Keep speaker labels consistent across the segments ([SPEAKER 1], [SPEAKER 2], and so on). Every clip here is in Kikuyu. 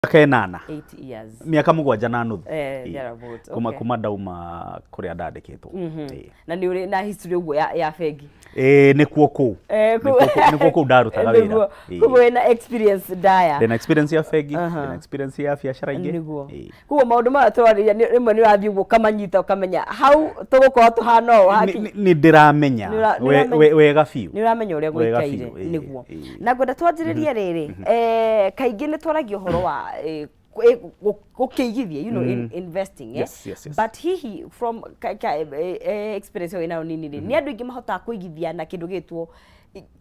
[SPEAKER 1] Mĩaka 8.
[SPEAKER 2] 8 years.
[SPEAKER 1] Mĩaka 7 na nuthu.
[SPEAKER 2] Thereabout,
[SPEAKER 1] Kuma kuma ndauma kũrĩa ndandĩkĩtwo.
[SPEAKER 2] Na nĩ ũrĩ na history ũguo ya bengi?
[SPEAKER 1] Ĩĩ, nĩkuo kũu. Nĩkuo kũu ndarutaga wĩra.
[SPEAKER 2] Koguo wĩna experience ndaya.
[SPEAKER 1] Ndĩna experience ya bengi, ndĩna experience ya biacara ingĩ.
[SPEAKER 2] Koguo maũndũ maya tũrarĩria rĩmwe nĩ ũrathiĩ ũguo ũkamanyita, ũkamenya hau tũgũkorwo tũhana ũũ
[SPEAKER 1] Nĩ ndĩramenya wega biũ.
[SPEAKER 2] Nĩ ũramenya ũrĩa
[SPEAKER 1] Wega
[SPEAKER 2] gũikaire.
[SPEAKER 1] biũ, ĩĩ,
[SPEAKER 2] Na ngwenda twanjĩrĩrie rĩrĩ, kaingĩ nĩ twaragia ũhoro wa gũkĩigithia, investing, eh?
[SPEAKER 1] Yes.
[SPEAKER 2] But hihi from ka experience ĩyo ĩnayo nini rĩ, nĩ andũ aingĩ mahotaga kũigithia na kĩndũ gĩtwo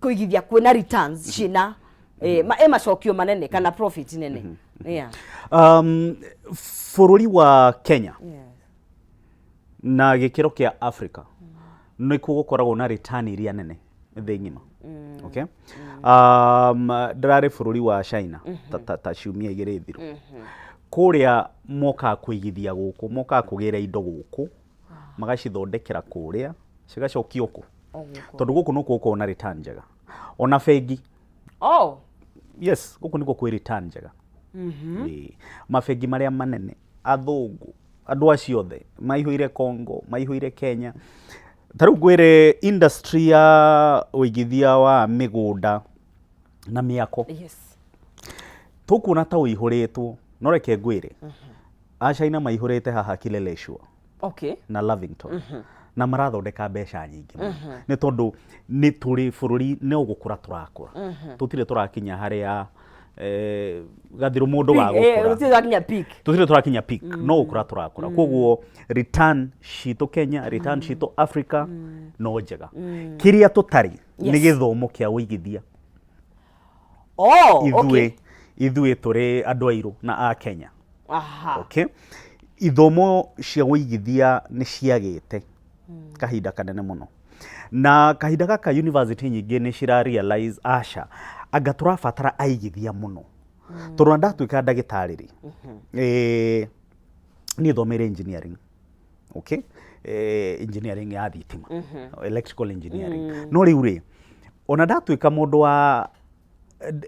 [SPEAKER 2] kũigithia kwĩna returns ciĩna ĩ macokio manene kana profit nene, yeah?
[SPEAKER 1] Bũrũri wa Kenya na gĩkĩro kĩa Africa nĩkuo gũkoragwo na return iria nene thĩ ng'ima, okay? Ndĩrarĩ bũrũri wa China ta ciumia 2 thiru. Kũrĩa mokaga kũigithia gũkũ, mokaga kũgĩra indo gũkũ, magacithondekera kũrĩa, cigacokio kũ?
[SPEAKER 2] O gũkũ.
[SPEAKER 1] Tondũ gũkũ nĩkuo gũkoragwo na return njega ona bengi. Yes, gũkũ nĩkuo kwĩ return njega. Ĩĩ. Mabengi marĩa manene, athũngũ, andũ acio othe maihũire Congo, maihũire Kenya. Ta rĩu ngwĩre, industry ya ũigithia wa mĩgũnda na mĩako, tũkuona ta ũihũrĩtwo, no reke ngwĩre, Acaina maihũrĩte haha Kileleshwa na Lavington na marathondeka mbeca nyingĩ mũno, nĩ tondũ nĩ tũrĩ bũrũri no gũkũra tũrakũra, tũtirĩ tũrakinya harĩa gathirũ mũndũ ga gũkũra.
[SPEAKER 2] Gũtirĩ twakinya peak.
[SPEAKER 1] Tũtirĩ tũrakinya peak, no gũkũra tũrakũra. Koguo return citũ Kenya, return citũ Africa no njega. Kĩrĩa tũtarĩ nĩ gĩthomo kĩa ũigithia. Ithuĩ ithuĩ tũrĩ andũ airũ na a Kenya. Okay, ithomo cia ũigithia nĩ ciagĩte kahinda kanene mũno, na kahinda gaka university nyingĩ nĩ cira realize aca, anga tũrabatara aigithia mũno, tondũ ona ndatuĩka ndagĩtarĩ rĩ, niĩ thomeire engineering, okay, engineering ya thitima, electrical engineering. No rĩu rĩ, ona ndatuĩka mũndũ wa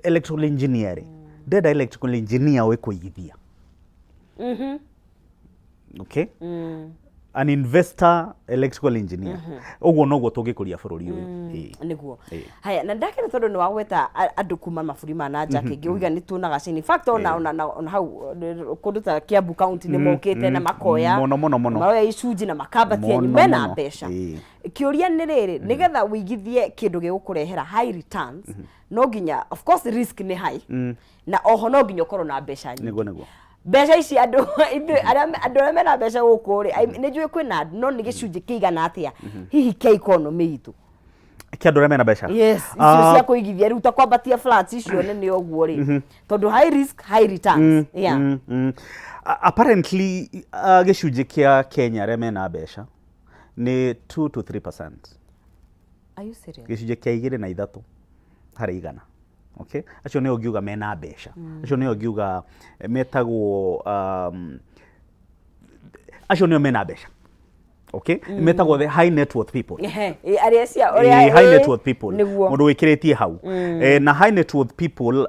[SPEAKER 1] electrical engineering, ndenda electrical engineer ũĩ kũigithia, okay, an investor electrical engineer. Ũguo noguo tũngĩkũria bũrũri ũyũ.
[SPEAKER 2] Nĩguo. Haya, na ndakena tondũ nĩ wagweta andũ kuma mabũrũri ma na nja. Kĩngĩ uga nĩ tuonaga China. In fact, ona hau kũndũ ta Kiambu County nĩ mokĩte na makoya
[SPEAKER 1] Mũno, mũno, mũno.
[SPEAKER 2] maroya icunjĩ na makambatia mena mbeca. Kĩũria nĩ rĩrĩ, nĩgetha ũigithie kĩndũ gĩgũkũrehera high returns, no nginya, of course, risk nĩ high, na oho no nginya ũkorwo na mbeca nyingĩ.
[SPEAKER 1] Nĩguo.
[SPEAKER 2] Mbeca ici, andũ ithuĩ andũ arĩa mena mbeca gũkũ rĩ, nĩ njũĩ kwĩna andũ, no nĩ gĩcunjĩ kĩigana atĩa hihi kĩa economy itũ?
[SPEAKER 1] Kĩa andũ arĩa mena mbeca?
[SPEAKER 2] Yes, icio cia kũigithia rĩu, ta kwambatia flats icio nene ũguo rĩ, tondũ high risk, high returns, yeah.
[SPEAKER 1] Apparently gĩcunjĩ kĩa Kenya arĩa mena mbeca nĩ 2 to 3%.
[SPEAKER 2] Are you serious?
[SPEAKER 1] Gĩcunjĩ kĩa 2 na 3 harĩ igana, okay? Acio nĩo ngiuga mena mbeca, acio nĩo ngiuga metagwo acio nĩo mena mbeca, okay? Metagwo the high net worth people.
[SPEAKER 2] Ehe, ĩ, arĩa cia
[SPEAKER 1] ũrĩa high net worth people.
[SPEAKER 2] Nĩguo.
[SPEAKER 1] Mũndũ wĩkĩrĩtie hau. Na high net worth people,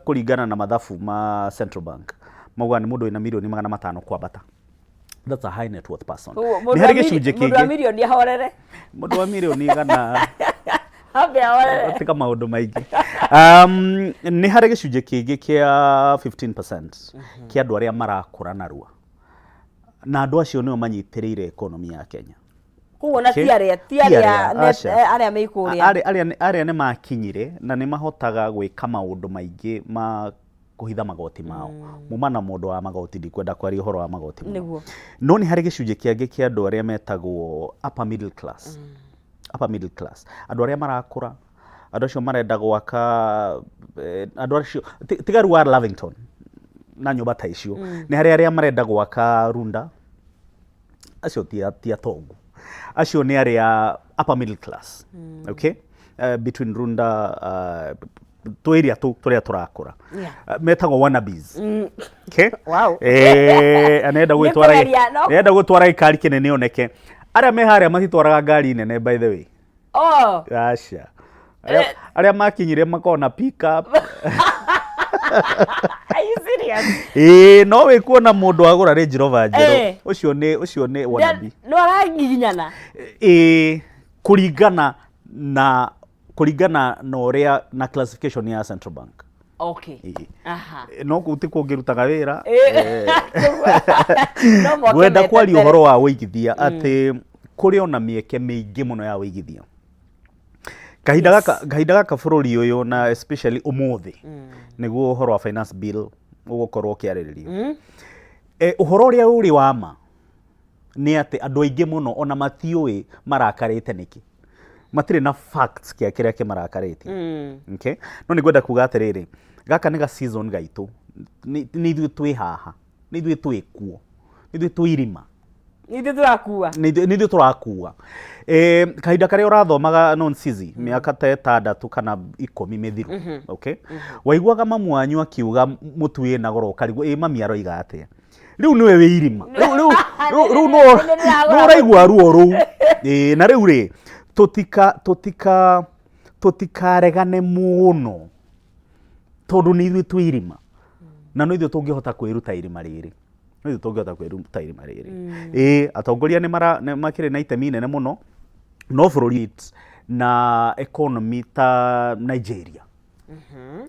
[SPEAKER 1] kũringana na mathabu ma Central Bank, maugaga nĩ mũndũ wĩna mirioni 500 kwambata. That's a high net worth person.
[SPEAKER 2] Ũguo,
[SPEAKER 1] Nĩ
[SPEAKER 2] mũndũ
[SPEAKER 1] harĩ
[SPEAKER 2] wa
[SPEAKER 1] gĩcunjĩ
[SPEAKER 2] mũndũ wa
[SPEAKER 1] kĩngĩ.
[SPEAKER 2] mirioni ahorere.
[SPEAKER 1] Mũndũ wa mirioni 100
[SPEAKER 2] ambe ahorere.
[SPEAKER 1] Tiga maũndũ maingĩ. Nĩ harĩ gĩcunjĩ kĩngĩ kĩa 15% kĩa andũ arĩa marakũra narua, na andũ acio nĩo manyitĩrĩire economy ya Kenya.
[SPEAKER 2] Koguo na
[SPEAKER 1] Okay.
[SPEAKER 2] ti arĩa ti
[SPEAKER 1] Ti
[SPEAKER 2] arĩa
[SPEAKER 1] arĩa, aca.
[SPEAKER 2] Arĩa me kũrĩa.
[SPEAKER 1] Arĩa nĩ makinyire na nĩ mahotaga gwĩka maũndũ maingĩ ma kũhitha magoti mao. Muma na mũndũ wa magoti, ndikwenda kwaria ũhoro wa magoti mũno. No nĩ harĩ gĩcunjĩ kĩangĩ kĩa andũ arĩa metagwo upper middle class. Upper middle class, andũ arĩa marakũra, andũ acio marenda gwaka, andũ acio tiga rĩu wa Lavington na nyũmba ta icio, nĩ harĩ arĩa marenda gwaka Runda. Acio ti atongu, acio nĩ arĩa upper middle class, okay? Between Runda, tũ area tũ tũrĩa tũrakũra. Metagwo wannabes, okay? Anenda
[SPEAKER 2] Nĩ
[SPEAKER 1] gwĩtwara
[SPEAKER 2] kũgeria,
[SPEAKER 1] nenda gwĩtwara gĩkari kĩnene oneke. Arĩa me harĩa matitwaraga ngari nene, by the way. Aca, arĩa makinyire makoragwo na pickup.
[SPEAKER 2] Are you serious?
[SPEAKER 1] Ĩĩ, no wĩkuona mũndũ agũra Range Rover njerũ. Ũcio nĩ wannabe.
[SPEAKER 2] No aragiginyana.
[SPEAKER 1] Ĩĩ, kũringana na ũrĩa na classification ya Central Bank. Ĩĩ. No kũu ti kũngĩrutaga wĩra.
[SPEAKER 2] No moke
[SPEAKER 1] Ngwenda kwaria
[SPEAKER 2] metetere.
[SPEAKER 1] ũhoro wa ũigithia, atĩ kũrĩ ona mĩeke mĩingĩ mũno ya ũigithia kahinda gaka, kahinda gaka bũrũri ũyũ, na especially ũmũthĩ nĩguo ũhoro wa finance bill ũgũkorwo ũkĩarĩrĩrio. Ũhoro ũrĩa ũrĩ wa ma nĩ atĩ andũ aingĩ mũno ona matiũĩ marakarĩte nĩkĩ, matirĩ na facts kĩa kĩrĩa kĩmarakarĩtie. Okay? No nĩ ngwenda kuga atĩrĩrĩ, gaka nĩ ga season gaitũ, nĩ ithuĩ twĩ haha, nĩ ithuĩ twĩ kuo, nĩ ithuĩ twĩ irima.
[SPEAKER 2] Nĩ ithuĩ tũrakua.
[SPEAKER 1] Nĩ ithuĩ tũrakua. Kahinda karĩa ũrathomaga non-CZ mĩaka ta 6 kana 10 mĩthiru, okay? Waiguaga mamu wanyu akiuga mũtu wĩna goro, ũkarigwo ĩ mami aroiga atĩa. Rĩu nĩwe wĩ irima, rĩu no ũraigua ruo rũu. Ĩ, na rĩu rĩ, tũtikaregane mũno tondũ nĩ ithuĩ twĩ irima, na no ithuĩ tũngĩhota kwĩruta irima rĩrĩ, no ithuĩ tũngĩhota kwĩruta irima rĩrĩ. Ĩ, atongoria nĩ makĩrĩ na itemi inene mũno, no bũrũri na economy ta Nigeria,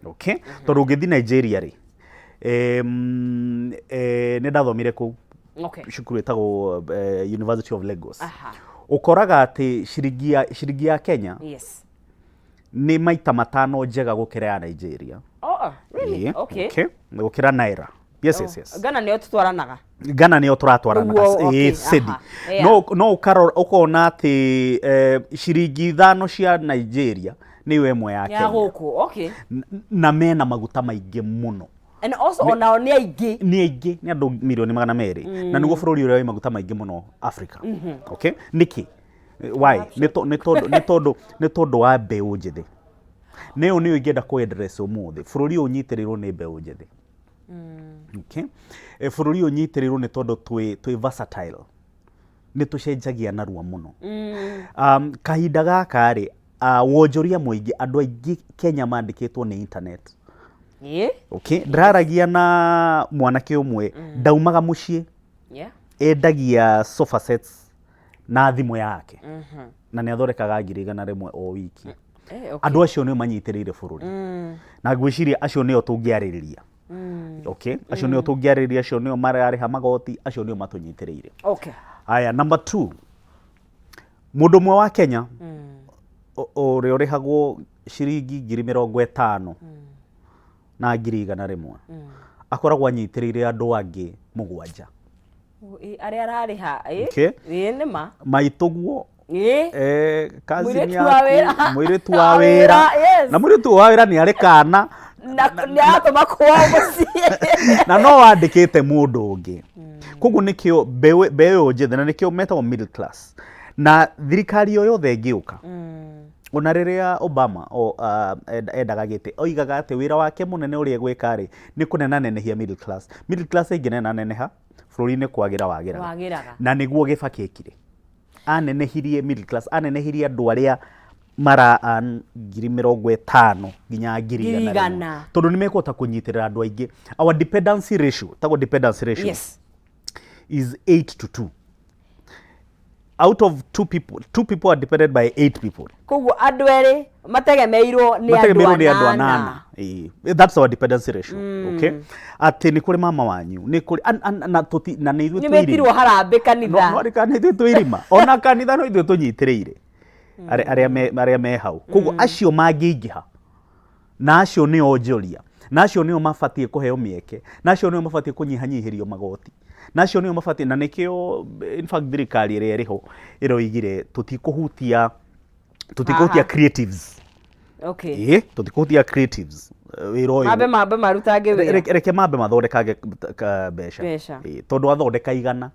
[SPEAKER 1] okay, tondũ ũngĩthiĩ Nigeria rĩ, nĩ ndathomire kũu cukuru ĩtagwo University of Lagos. Ũkoraga atĩ ciringi ya Kenya nĩ maita 5 njega gũkĩra ya Nigeria.
[SPEAKER 2] Oh, really?
[SPEAKER 1] Ĩĩ, okay. Gũkĩra naira. Yes.
[SPEAKER 2] Ghana nĩyo tũtwaranaga.
[SPEAKER 1] Ghana nĩyo tũratwaranaga.
[SPEAKER 2] Ũguo, okay,
[SPEAKER 1] cedi. No ũkarora ũkona atĩ ciringi 5 cia Nigeria nĩyo 1 ya
[SPEAKER 2] ya
[SPEAKER 1] Kenya.
[SPEAKER 2] Gũkũ, okay.
[SPEAKER 1] Na mena maguta maingĩ mũno.
[SPEAKER 2] And also onao nĩ aingĩ.
[SPEAKER 1] Nĩ aingĩ, nĩ andũ milioni 200, na nĩguo bũrũri ũrĩa wĩ maguta maingĩ mũno Africa. Okay, nĩkĩ? Why? Nĩ tondũ wa mbeũ njĩthĩ. Nĩyo ingĩenda kũ address ũmũthĩ. Bũrũri ũyũ ũnyitĩrĩirwo nĩ mbeũ njĩthĩ, okay? Bũrũri ũyũ ũnyitĩrĩirwo nĩ tondũ twĩ versatile, nĩ tũcenjagia narua mũno. Kahinda gaka rĩ, wonjoria mũingĩ, andũ aingĩ Kenya mandĩkĩtwo nĩ internet. Okay, ndĩraragia na mwanake ũmwe ndaumaga mũciĩ, endagia sofa sets na thimũ yake, na nĩ athondekaga 100,000 o wiki. Andũ acio nĩo manyitĩrĩire bũrũri, na ngwĩciria acio nĩo tũngĩarĩrĩria. Okay, acio nĩo tũngĩarĩrĩria, acio nĩo mararĩha magoti, acio nĩo matũnyitĩrĩire. Aya, number two, mũndũ ũmwe wa Kenya ũrĩa ũrĩhagwo ciringi 50,000 na 100,000 akoragwo anyitĩrĩire andũ angĩ mũgwanja.
[SPEAKER 2] Oh, ĩ, arĩa ararĩha ĩ. Ĩ, nĩ ma.
[SPEAKER 1] Maitũguo, cousin
[SPEAKER 2] Mũirĩtu wa wĩra.
[SPEAKER 1] Yaku, mũirĩtu wa wĩra. Na mũirĩtu wa wĩra nĩ arĩ kana.
[SPEAKER 2] Na nĩ aratũma kwao mũciĩ.
[SPEAKER 1] Na no wandĩkĩte mũndũ ũngĩ. Koguo nĩkĩo mbeũ njĩthĩ, na nĩkĩo metagwo middle class, na thirikari o yothe ĩngĩũka, ona rĩrĩa Obama endaga gĩtĩ, oigaga atĩ wĩra wake mũnene ũrĩa egwĩka rĩ, nĩ kũnenanenehia middle class. Middle class ĩngĩnenaneneha, bũrũri-inĩ kwagĩra wagĩraga.
[SPEAKER 2] Wagĩraga.
[SPEAKER 1] Na nĩguo Gĩbakĩ ekire, anenehirie middle class, anenehirie andũ arĩa mara earn 50,000 nginya ngiri
[SPEAKER 2] Ngiri
[SPEAKER 1] igana rĩmwe.
[SPEAKER 2] igana.
[SPEAKER 1] Tondũ nĩ mekũhota kũnyitĩrĩra andũ aingĩ. Our dependency ratio, tagwo dependency ratio, is 8 to 2. Out of two people, two people are depended by eight people.
[SPEAKER 2] Koguo andũ erĩ mategemeirwo nĩ
[SPEAKER 1] Mategemeirwo
[SPEAKER 2] andũ
[SPEAKER 1] nĩ andũ
[SPEAKER 2] anana.
[SPEAKER 1] anana. Ĩĩ. That's our dependency ratio, okay? Atĩ nĩ kũrĩ mama wanyu, nĩ kũrĩ na tũti na nĩ ithuĩ
[SPEAKER 2] nĩ
[SPEAKER 1] twĩ
[SPEAKER 2] wĩtirwo
[SPEAKER 1] irima.
[SPEAKER 2] harambĩ
[SPEAKER 1] No
[SPEAKER 2] kanitha.
[SPEAKER 1] no nĩ ithuĩ twĩ irima, ona kanitha no ithuĩ tũnyitĩrĩire arĩa me hau. Koguo acio mangĩingĩha, na acio nĩo onjoria, na acio nĩo mabatiĩ kũheo mĩeke, na acio nĩo mabatiĩ kũnyihanyihĩrio magoti, na acio nĩo mabatiĩ. Na nĩkĩo in fact thirikari ĩrĩa ĩrĩho ĩroigire tũtikũhutia
[SPEAKER 2] Haha.
[SPEAKER 1] creatives. Ĩĩ, tũtikũhutia creatives. Wĩra ũyũ
[SPEAKER 2] Mambe marutange wĩra.
[SPEAKER 1] Reke mambe mathondekange mbeca.
[SPEAKER 2] Mbeca.
[SPEAKER 1] Ĩĩ, tondũ athondeka 100,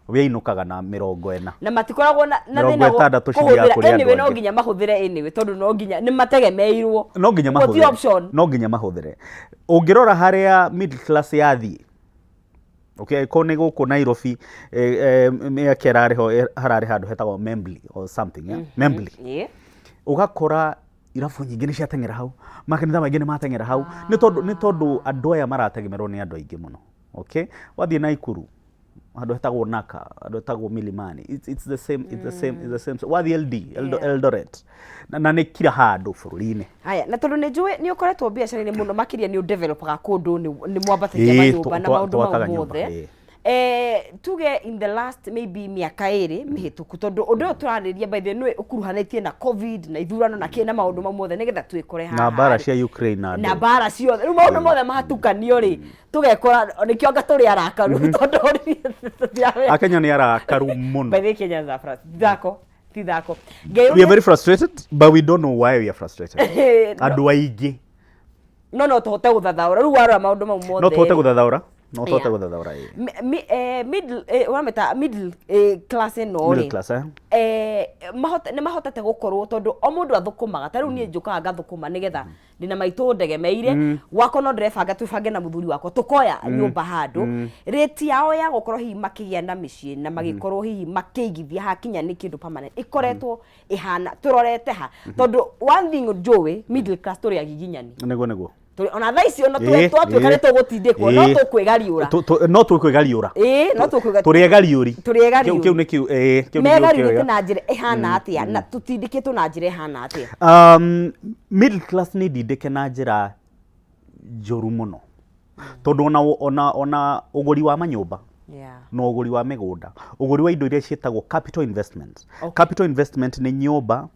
[SPEAKER 1] we ainũkaga na 40.
[SPEAKER 2] Na matikoragwo na
[SPEAKER 1] Mĩrongo
[SPEAKER 2] thĩna
[SPEAKER 1] ĩtandatũ cithiaga
[SPEAKER 2] kũhũthĩra
[SPEAKER 1] kũrĩ andũ
[SPEAKER 2] anyway no
[SPEAKER 1] angĩ.
[SPEAKER 2] nginya mahũthĩre anyway, tondũ no nginya nĩ mategemeirwo.
[SPEAKER 1] No nginya
[SPEAKER 2] Ũguo ti
[SPEAKER 1] mahũthĩre.
[SPEAKER 2] option.
[SPEAKER 1] No nginya mahũthĩre. Ũngĩrora harĩa middle class yathiĩ, okay, ko nĩ gũkũ Nairobi, mĩaka ĩrarĩ ho, hararĩ handũ hetagwo Membli or something, yeah? Membli. Ũgakora Irabu nyingĩ nĩ ciateng'era hau, makanitha maingĩ nĩ mateng'era hau, nĩ tondũ nĩ tondũ andũ aya marategemerwo nĩ andũ aingĩ mũno. Okay? Wathiĩ Naikuru, handũ hetagwo Naka, handũ hetagwo Milimani, it's the same, it's the same, it's the same. Wathiĩ LD, Eldoret, na nĩ kila handũ bũrũri-inĩ.
[SPEAKER 2] Haya, na tondũ nĩ njũĩ nĩ ũkoretwo biacara-inĩ mũno makĩria nĩ ũdevelopaga kũndũ nĩ mwambatagia manyũmba na maũndũ mau
[SPEAKER 1] twakaga nyũmba,
[SPEAKER 2] mothe. Tuge in the last maybe mĩaka ĩrĩ mĩhĩtũku, tondũ ũndũ ũyũ tũrarĩria by the way nĩ ũkuruhanĩtie na COVID na ithurano na kĩ na maũndũ mau mothe nĩgetha twĩkore haha
[SPEAKER 1] Na mbara
[SPEAKER 2] rĩ.
[SPEAKER 1] cia Ukraine na
[SPEAKER 2] Na
[SPEAKER 1] ndũ.
[SPEAKER 2] mbara ciothe rĩu maũndũ mothe mahatukanio rĩ, tũgekora nĩkĩo anga tũrĩ arakaru tondũ tũtiramenya.
[SPEAKER 1] Akenya nĩ arakaru mũno.
[SPEAKER 2] By the way, Kenyans are thako ti thako. Ngai.
[SPEAKER 1] We are very frustrated, but we don't know why we are frustrated. Andũ aingĩ.
[SPEAKER 2] No tũhote gũthathaũra rĩu warora maũndũ mau mothe.
[SPEAKER 1] No tũhote gũthathaũra, no tũhote gũthathaũra, ĩĩ.
[SPEAKER 2] Middle, ũramĩta middle class ĩno
[SPEAKER 1] Middle
[SPEAKER 2] rĩ,
[SPEAKER 1] class, eh?
[SPEAKER 2] Nĩ mahotete gũkorwo tondũ o mũndũ athũkũmaga ta rĩu niĩ njũkaga ngathũkũma nĩgetha ndĩna maitũ ndegemeire gwakwa, no ndĩrebanga twĩbange na mũthuri wakwa tũkoya nyũmba handũ rate yao ya gũkorwo hihi makĩgĩa na mĩciĩ na magĩkorwo hihi makĩigithia hakinya nĩ kĩndũ permanent ĩkoretwo ĩhana tũrorete ha, tondũ one thing njũĩ, middle class tũrĩ agiginyani.
[SPEAKER 1] Nĩguo, nĩguo.
[SPEAKER 2] Ona thaa ici ona twatuĩka nĩ tũgũtindĩkwo no tũkwĩgariũra.
[SPEAKER 1] No tũkwĩgariũra.
[SPEAKER 2] Ĩĩ, no tũkwĩga
[SPEAKER 1] Tũrĩ egariũri.
[SPEAKER 2] Tũrĩ egariũri.
[SPEAKER 1] Kĩu nĩ kĩu nĩkĩo
[SPEAKER 2] Megariũrĩte
[SPEAKER 1] kĩega.
[SPEAKER 2] na njĩra ĩhana atĩa na tũtindĩkĩtwo na njĩra ĩhana atĩa?
[SPEAKER 1] Middle class nĩ ndindĩke na njĩra njũru mũno tondũ ona ũgũri wa manyũmba na ũgũri wa mĩgũnda, ũgũri wa indo iria ciĩtagwo capital investment. Capital investment nĩ nyũmba,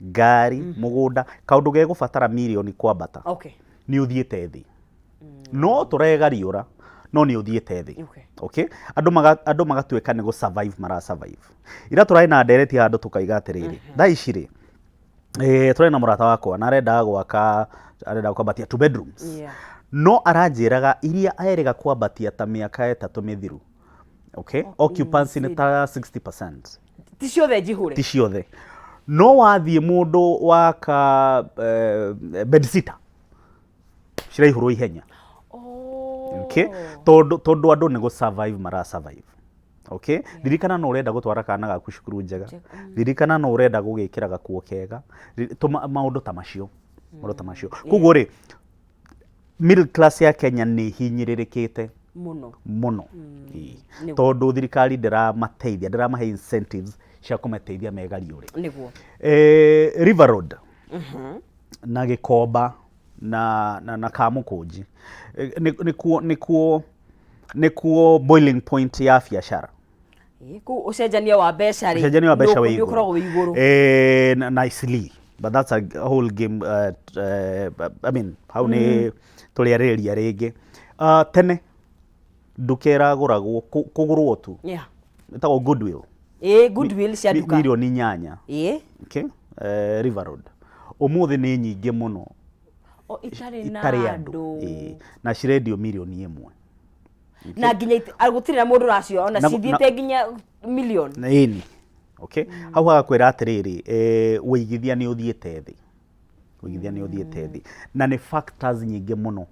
[SPEAKER 1] ngari, mũgũnda, kaũndũ gegũbatara mirioni kwambata, nĩ ũthiĩte thĩ. No tũregariũra, no nĩ ũthiĩte thĩ. Okay? Andũ magatuĩka nĩ gũ survive mara survive. Ira tũrarĩ na ndereti handũ tũkaiga atĩrĩrĩ, thaa ici rĩ, tũrarĩ na mũrata wakwa na arendaga gwaka, arenda kwambatia two bedrooms. No aranjĩraga iria erĩga kwambatia ta mĩaka 3 mĩthiru. Okay? Occupancy nĩ ta 60%.
[SPEAKER 2] Ti ciothe njihũre.
[SPEAKER 1] Ti ciothe. No wathiĩ mũndũ waka bed sitter ciraihũrwo ihenya. Okay? Tondũ andũ nĩ gũ survive mara survive. Okay? Ririkana no ũrenda gũtwara kana gaku cukuru njega. Ririkana no ũrenda gũgĩkĩra gakuo kega. Maũndũ ta macio. Maũndũ ta macio. Koguo rĩ, middle class ya Kenya nĩ hinyĩrĩrĩkĩte
[SPEAKER 2] mũno.
[SPEAKER 1] Mũno. Ĩĩ. Tondũ thirikari ndĩramateithia, ndĩramahe incentives cia kũmateithia megariũre. River Road na Gĩkomba na Kamũkũnji nĩkuo boiling point ya biacara.
[SPEAKER 2] Kũu ũcenjania wa mbeca rĩ,
[SPEAKER 1] ũcenjania wa mbeca wĩ
[SPEAKER 2] nĩ ũkoragwo wĩ igũrũ.
[SPEAKER 1] Na Eastleigh, but that's a whole game, I mean, hau nĩ tũrĩarĩrĩria rĩngĩ. Tene nduka ĩragũragwo kũgũrwo tu ĩtagwo goodwill.
[SPEAKER 2] Ĩĩ, goodwill cia nduka.
[SPEAKER 1] Mirioni 8. Okay? River Road ũmũthĩ nĩ nyingĩ mũno.
[SPEAKER 2] O itarĩ na
[SPEAKER 1] itarĩ andũ.
[SPEAKER 2] Andũ.
[SPEAKER 1] Ĩĩ, na cirendio mirioni 1.
[SPEAKER 2] Na nginya gũtirĩ na mũndũ ũracio ona cithiĩte nginya million.
[SPEAKER 1] Ĩni, okay, hau hagakwĩra atĩrĩrĩ, ũigithia nĩ ũthiĩte thĩ, ũigithia nĩ ũthiĩte thĩ, na nĩ factors nyingĩ mũno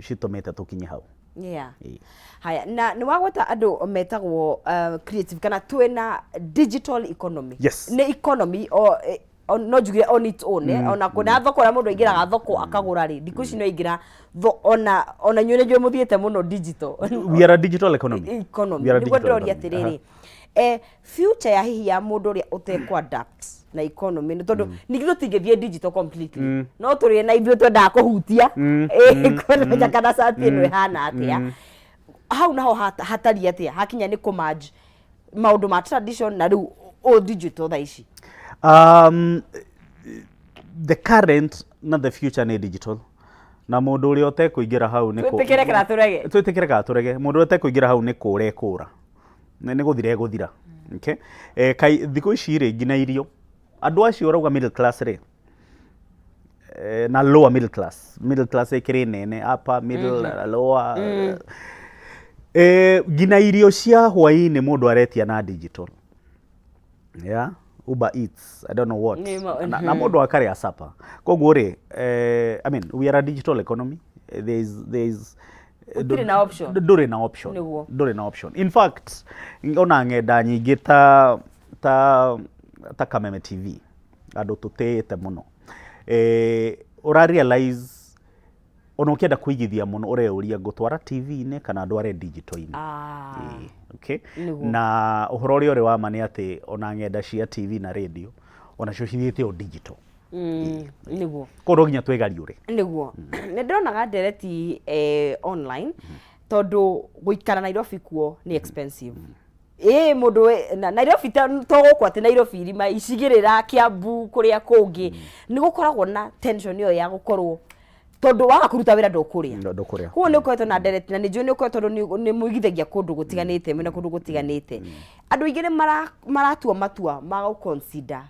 [SPEAKER 1] citũmĩte tũkinye hau. Ĩĩ.
[SPEAKER 2] Haya, na nĩ wagweta andũ metagwo creative kana twĩna digital economy.
[SPEAKER 1] Yes.
[SPEAKER 2] Nĩ economy o, no njuge on its own, ona kuna thoko ũrĩa mũndũ aingĩraga thoko akagũra rĩ, thikũ ici no aingĩra ona inyuĩ nĩ njũĩ mũthiĩte mũno digital.
[SPEAKER 1] We are a digital economy.
[SPEAKER 2] Economy.
[SPEAKER 1] We are a
[SPEAKER 2] Nĩguo
[SPEAKER 1] digital
[SPEAKER 2] ndĩroria
[SPEAKER 1] economy.
[SPEAKER 2] atĩrĩrĩ, future ya hihi ya mũndũ ũrĩa ũtekũ adapt na economy, nĩ tondũ ningĩ tũtingĩthiĩ digital completely, no tũrĩ na ithuĩ twendaga kũhutia, kũmenya kana cati ĩno ĩhana atĩa, hau naho hatariĩ atĩa hakinya nĩ kũ-merge maũndũ ma tradition na rĩu o digital thaa ici?
[SPEAKER 1] The current na the future nĩ digital, na mũndũ ũrĩa ũtekũingĩra hau nĩ
[SPEAKER 2] Twĩtĩkĩre kana tũrege.
[SPEAKER 1] Twĩtĩkĩre kana tũrege, mũndũ ũrĩa ũtekũingĩra hau nĩ kũra ekũra, nĩ gũthira egũthira. Okay? Kai thikũ ici rĩ, nginya irio, andũ acio ũrauga middle class rĩ, na lower middle class, middle class ĩkĩrĩ nene, upper middle, lower, nginya irio cia hwaĩ-inĩ mũndũ aretia na digital, yeah, Uber Eats, I don't know what. Na mũndũ akarĩa supper. Koguo rĩ, I mean, we are a digital economy. There is
[SPEAKER 2] Gũtirĩ na option.
[SPEAKER 1] Ndũrĩ na option. Ndũrĩ na option. In fact, ona ng'enda nyingĩ ta Kameme TV, andũ tũtĩĩte mũno. Ũra realize ona ũkĩenda kũigithia mũno ũreyũria ngũtwara TV-inĩ kana ndware digital-inĩ. Ĩĩ, okay? Na ũhoro ũrĩa ũrĩ wa ma nĩ atĩ ona ng'enda cia TV na radio onacio cithiĩte o digital. Koguo no nginya twĩgariũre.
[SPEAKER 2] Nĩguo. Nĩ ndĩronaga ndereti online tondũ gũikara Nairobi kuo nĩ expensive. Ĩĩ mũndũ na Nairobi to gũkũ atĩ Nairobi irima icigĩrĩra Kiambu kũrĩa kũngĩ nĩ gũkoragwo na tension ĩyo ya gũkorwo tondũ waga kũruta wĩra ndũkũrĩa.
[SPEAKER 1] Ndũkũrĩa.
[SPEAKER 2] Koguo nĩ ũkoretwo na ndereti na nĩ njũĩ nĩ ũkoretwo tondũ nĩ mũigithagia kũndũ gũtiganĩte mwĩna kũndũ gũtiganĩte. Andũ aingĩ nĩ maratua matua ma gũ consider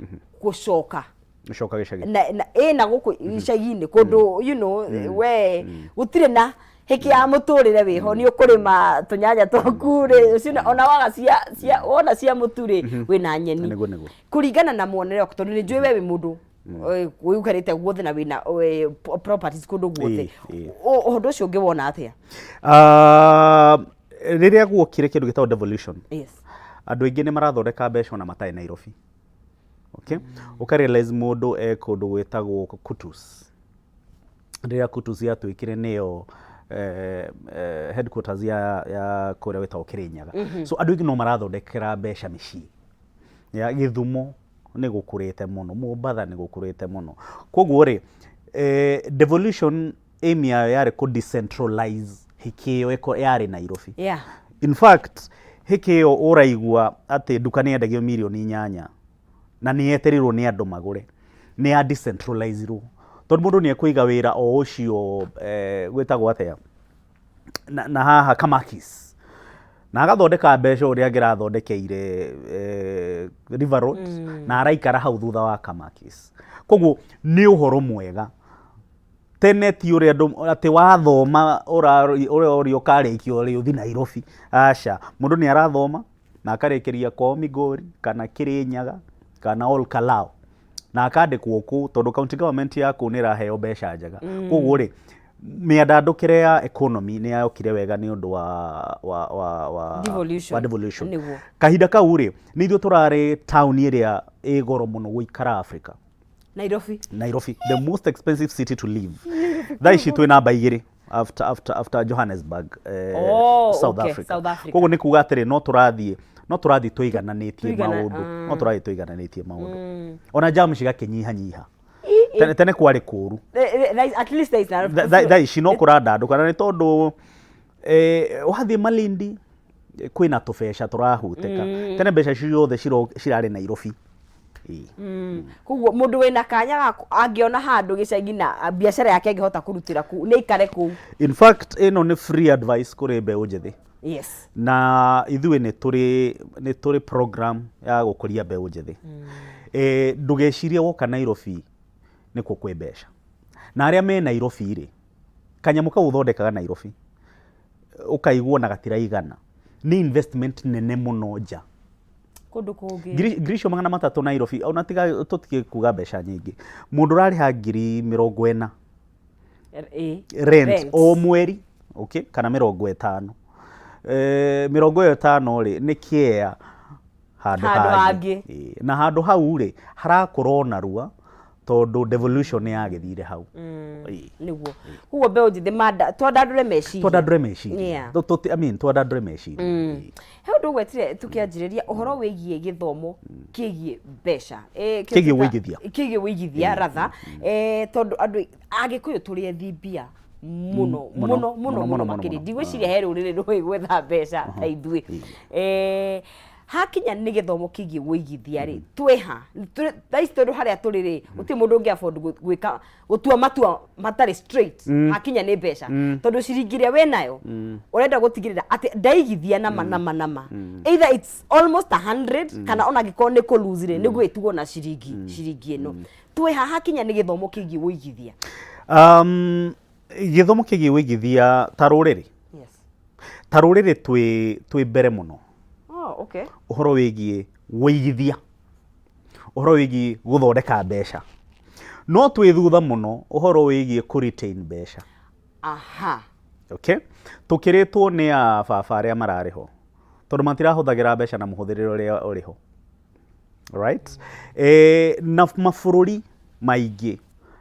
[SPEAKER 2] gũcoka
[SPEAKER 1] Gũcoka gĩcagi.
[SPEAKER 2] Na ĩ na gũkũ icagi-inĩ kũndũ we gũtirĩ na hĩkĩ ya mũtũrĩre wĩho nĩ ũkũrĩma tũnyanya twaku rĩ ũcio ona waga cia cia wona cia mũtu rĩ wĩna nyeni.
[SPEAKER 1] Nĩguo nĩguo.
[SPEAKER 2] Kũringana na muonere waku tondũ nĩ njũĩ we wĩ mũndũ ũikarĩte guothe na wĩna properties kũndũ guothe. Ũndũ ũcio ũngĩwona atĩa?
[SPEAKER 1] Ah, rĩrĩa guokire kĩndũ gĩtagwo devolution, andũ aingĩ nĩ marathondeka mbeca ona matarĩ Nairobi. Okay? Ũka realize mũndũ e kũndũ gwĩtagwo Kutus. Rĩrĩa Kutus yatuĩkire nĩyo headquarters ya kũrĩa gwĩtagwo Kĩrĩnyaga. So andũ aingĩ no marathondekera mbeca mĩciĩ. Ya Gĩthumo nĩ gũkũrĩte mũno, Mombatha nĩ gũkũrĩte mũno. Koguo rĩ, devolution aim yayo yarĩ kũ decentralize hĩkĩ ĩyo yarĩ Nairobi. In fact, hĩkĩ ĩyo ũraigua atĩ nduka nĩ yendagio mirioni 8 na nĩ yetereirwo nĩ andũ magũre, nĩ ya decentralizirwo. Tondũ mũndũ nĩ ekũiga wĩra o ũcio gwĩtagwo atĩa, na haha Kamakis, na agathondeka mbeca ũrĩa angĩrathondekeire River Road, na araikara hau thutha wa Kamakis. Koguo nĩ ũhoro mwega. Tene ti ũrĩa andũ atĩ wathoma ũrorio ũkarĩkia ũrĩ ũthiĩ Nairobi. Aca, mũndũ nĩ arathoma na akarĩkĩria kwao Migori kana Kĩrĩnyaga kana Ol Kalou na akandĩkwo kũu tondũ county government ya kũu nĩ ĩraheo mbeca njega. Koguo rĩ, mĩandandũkĩre ya economy nĩ yokire wega nĩ ũndũ wa
[SPEAKER 2] Devolution.
[SPEAKER 1] wa devolution.
[SPEAKER 2] Nĩguo.
[SPEAKER 1] Kahinda kau rĩ, nĩ ithuĩ tũrarĩ taũni ĩrĩa ĩ goro mũno gũikara Africa.
[SPEAKER 2] Nairobi.
[SPEAKER 1] Nairobi, the most expensive city to live. Thaa ici twĩ namba 2 after Johannesburg,
[SPEAKER 2] Oh,
[SPEAKER 1] South
[SPEAKER 2] okay,
[SPEAKER 1] Africa.
[SPEAKER 2] South Africa.
[SPEAKER 1] Koguo nĩ kuga atĩrĩ, no tũrathiĩ tũigananĩtie maũndũ. No tũrathiĩ tũigananĩtie maũndũ. Ona jam cigakĩnyihanyiha. Tene tene kwarĩ kũũru.
[SPEAKER 2] At least there is a
[SPEAKER 1] Thaa ici no kũrandandũka na nĩ tondũ wathiĩ Malindi kwĩna tũbeca tũrahutĩka. Tene mbeca ciothe cirarĩ Nairobi.
[SPEAKER 2] Koguo mũndũ wĩna kanya ga angĩona handũ gĩcagi na biacara yake angĩhota kũrutĩra kũu nĩ aikare kũu.
[SPEAKER 1] In fact, ĩno nĩ free advice kũrĩ mbeũ njĩthĩ. Na ithuĩ nĩ tũrĩ program ya gũkũria mbeũ njĩthĩ. Ndũgecirie woka Nairobi nĩkuo kwĩ mbeca. Na arĩa me Nairobi rĩ, kanyamũ kau ũthondekaga Nairobi ũkaigua ona gatiraigana, nĩ investment nene mũno nja.
[SPEAKER 2] Kũndũ kũngĩ.
[SPEAKER 1] Ngiri icio 300 Nairobi, ona tiga tũtige kuga mbeca nyingĩ, mũndũ ũrarĩha 40,000 rent,
[SPEAKER 2] Rent.
[SPEAKER 1] o mweri, okay, kana 50, 50 rĩ nĩ kĩea handũ
[SPEAKER 2] Handũ
[SPEAKER 1] hangĩ.
[SPEAKER 2] hangĩ.
[SPEAKER 1] Ĩĩ, na handũ hau rĩ harakũra o narua tondũ devolution nĩ yagĩthire hau.
[SPEAKER 2] Nĩguo. Koguo mbeũ njĩthĩ twandandũre meciria.
[SPEAKER 1] Twandandũre meciria. I mean, twandandũre meciria.
[SPEAKER 2] He ũndũ ũgwetire tũkĩanjĩrĩria ũhoro wĩgiĩ gĩthomo kĩgiĩ mbeca.
[SPEAKER 1] Kĩgiĩ ũigithia.
[SPEAKER 2] Kĩgiĩ ũigithia rather. Tondũ andũ Agĩkũyũ tũrĩ ethi mbia mũno
[SPEAKER 1] mũno,
[SPEAKER 2] mũno mũno
[SPEAKER 1] mũno,
[SPEAKER 2] mũno
[SPEAKER 1] mũno,
[SPEAKER 2] makĩria.
[SPEAKER 1] mũno.
[SPEAKER 2] Ndigwĩciria he rũrĩrĩ rũĩ gwetha mbeca ta ithuĩ. Hakinya nĩ gĩthomo kĩgiĩ ũigithia rĩ, twĩha thaa ici tondũ harĩa tũrĩ rĩ gũtirĩ mũndũ ũngĩ afford gwĩka gũtua matua matarĩ straight hakinya nĩ mbeca, tondũ ciringi ĩrĩa wĩnayo ũrenda gũtigĩrĩra atĩ ndaigithia nama nama nama, either it's almost 100 kana ona angĩkorwo nĩ kũ lose rĩ, nĩguo ĩtigwo na ciringi ĩno. Twĩha hakinya nĩ gĩthomo kĩgiĩ ũigithia?
[SPEAKER 1] Gĩthomo kĩgiĩ ũigithia ta rũrĩrĩ, ta rũrĩrĩ twĩ mbere mũno.
[SPEAKER 2] Oh, okay.
[SPEAKER 1] Ũhoro wĩgiĩ ũigithia, ũhoro wĩgiĩ gũthondeka mbeca, no twĩ thutha mũno ũhoro wĩgiĩ kũ retain mbeca. Okay, tũkĩrĩtwo nĩ a baba arĩa mararĩ ho tondũ matirahũthagĩra mbeca na mũhũthĩrĩre ũrĩa ũrĩ ho, right? Na mabũrũri maingĩ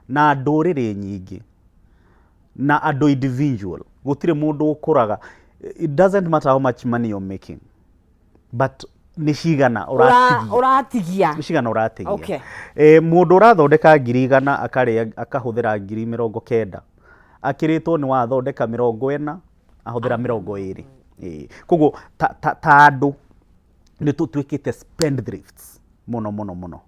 [SPEAKER 1] Na ndũrĩrĩ nyingĩ na andũ individual, gũtirĩ mũndũ ũkũraga. It doesn't matter how much money you're making, but nĩ cigana ũratigia.
[SPEAKER 2] Ũratigia.
[SPEAKER 1] Nĩ cigana ũratigia.
[SPEAKER 2] Okay.
[SPEAKER 1] Mũndũ ũrathondeka 100,000 akarĩa akahũthĩra 90,000, akĩrĩtwo nĩ wathondeka 40 ahũthĩra 20. Koguo ta andũ nĩ tũtuĩkĩte spendthrifts mũno mũno mũno.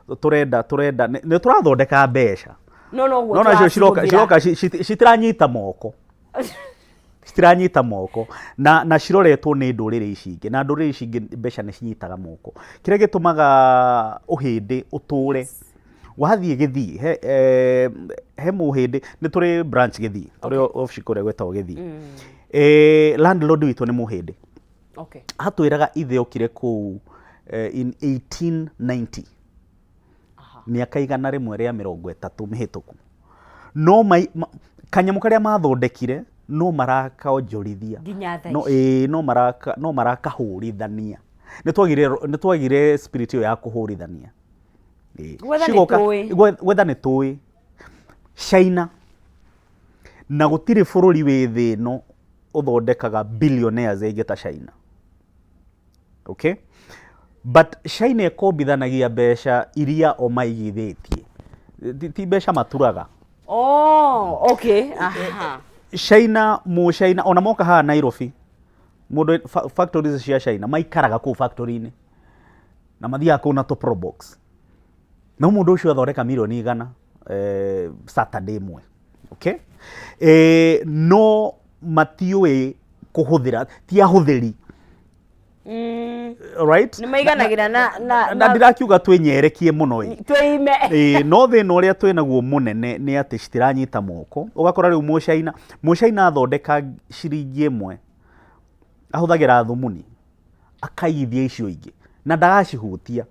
[SPEAKER 1] Tũrenda nĩ tũrathondeka mbeca,
[SPEAKER 2] no noguo
[SPEAKER 1] no nacio ciroka
[SPEAKER 2] tũracihũthĩra.
[SPEAKER 1] Ciroka citiranyita moko, citiranyita moko na ciroretwo nĩ ndũrĩrĩ ici ingĩ, na ndũrĩrĩ ici ingĩ mbeca nĩ cinyitaga moko. Kĩrĩa gĩtũmaga ũhĩndĩ ũtũre, wathiĩ Gĩthii, he mũhĩndĩ, nĩ tũrĩ branch Gĩthii, tũrĩ obici kũrĩa gwĩtagwo Gĩthii. Landlord witũ nĩ mũhĩndĩ. Atwĩraga ithe okire kũu in 1890, mĩaka 130 mĩhĩtũku. No kanyamũ karĩa mathondekire no marakaonjorithia
[SPEAKER 2] nginya thaa
[SPEAKER 1] no,
[SPEAKER 2] ici.
[SPEAKER 1] Ĩĩ, no marakahũrithania. Nĩ twagire spirit ĩyo ya kũhũrithania. Ĩĩ.
[SPEAKER 2] Gwetha nĩ tũĩ.
[SPEAKER 1] Gwetha nĩ tũĩ. China, na gũtirĩ bũrũri wĩ thĩ ĩno ũthondekaga billionaires aingĩ ta China, okay? But China ĩkombithanagia mbeca iria o maigithĩtie, ti mbeca maturaga.
[SPEAKER 2] Oh, okay. Aha.
[SPEAKER 1] China, mu China ona moka haha Nairobi, mũndũ factories cia China maikaraga kũu factory-inĩ na mathiaga kũu na tũ probox, no mũndũ ũcio athondeka 100,000,000 Saturday ĩmwe, okay? No matiũĩ kũhũthĩra, ti ahũthĩri. Right.
[SPEAKER 2] Nĩ maiganagĩra na
[SPEAKER 1] Na ndirakiuga twĩnyerekie mũno ĩ.
[SPEAKER 2] Twĩime.
[SPEAKER 1] Ĩĩ, no thĩna ũrĩa twĩ naguo mũnene nĩ atĩ citiranyita moko. Ũgakora rĩu mũcaina athondeka ciringi ĩmwe ahũthagĩra thumuni akaigithia icio ingĩ na ndagacihutia.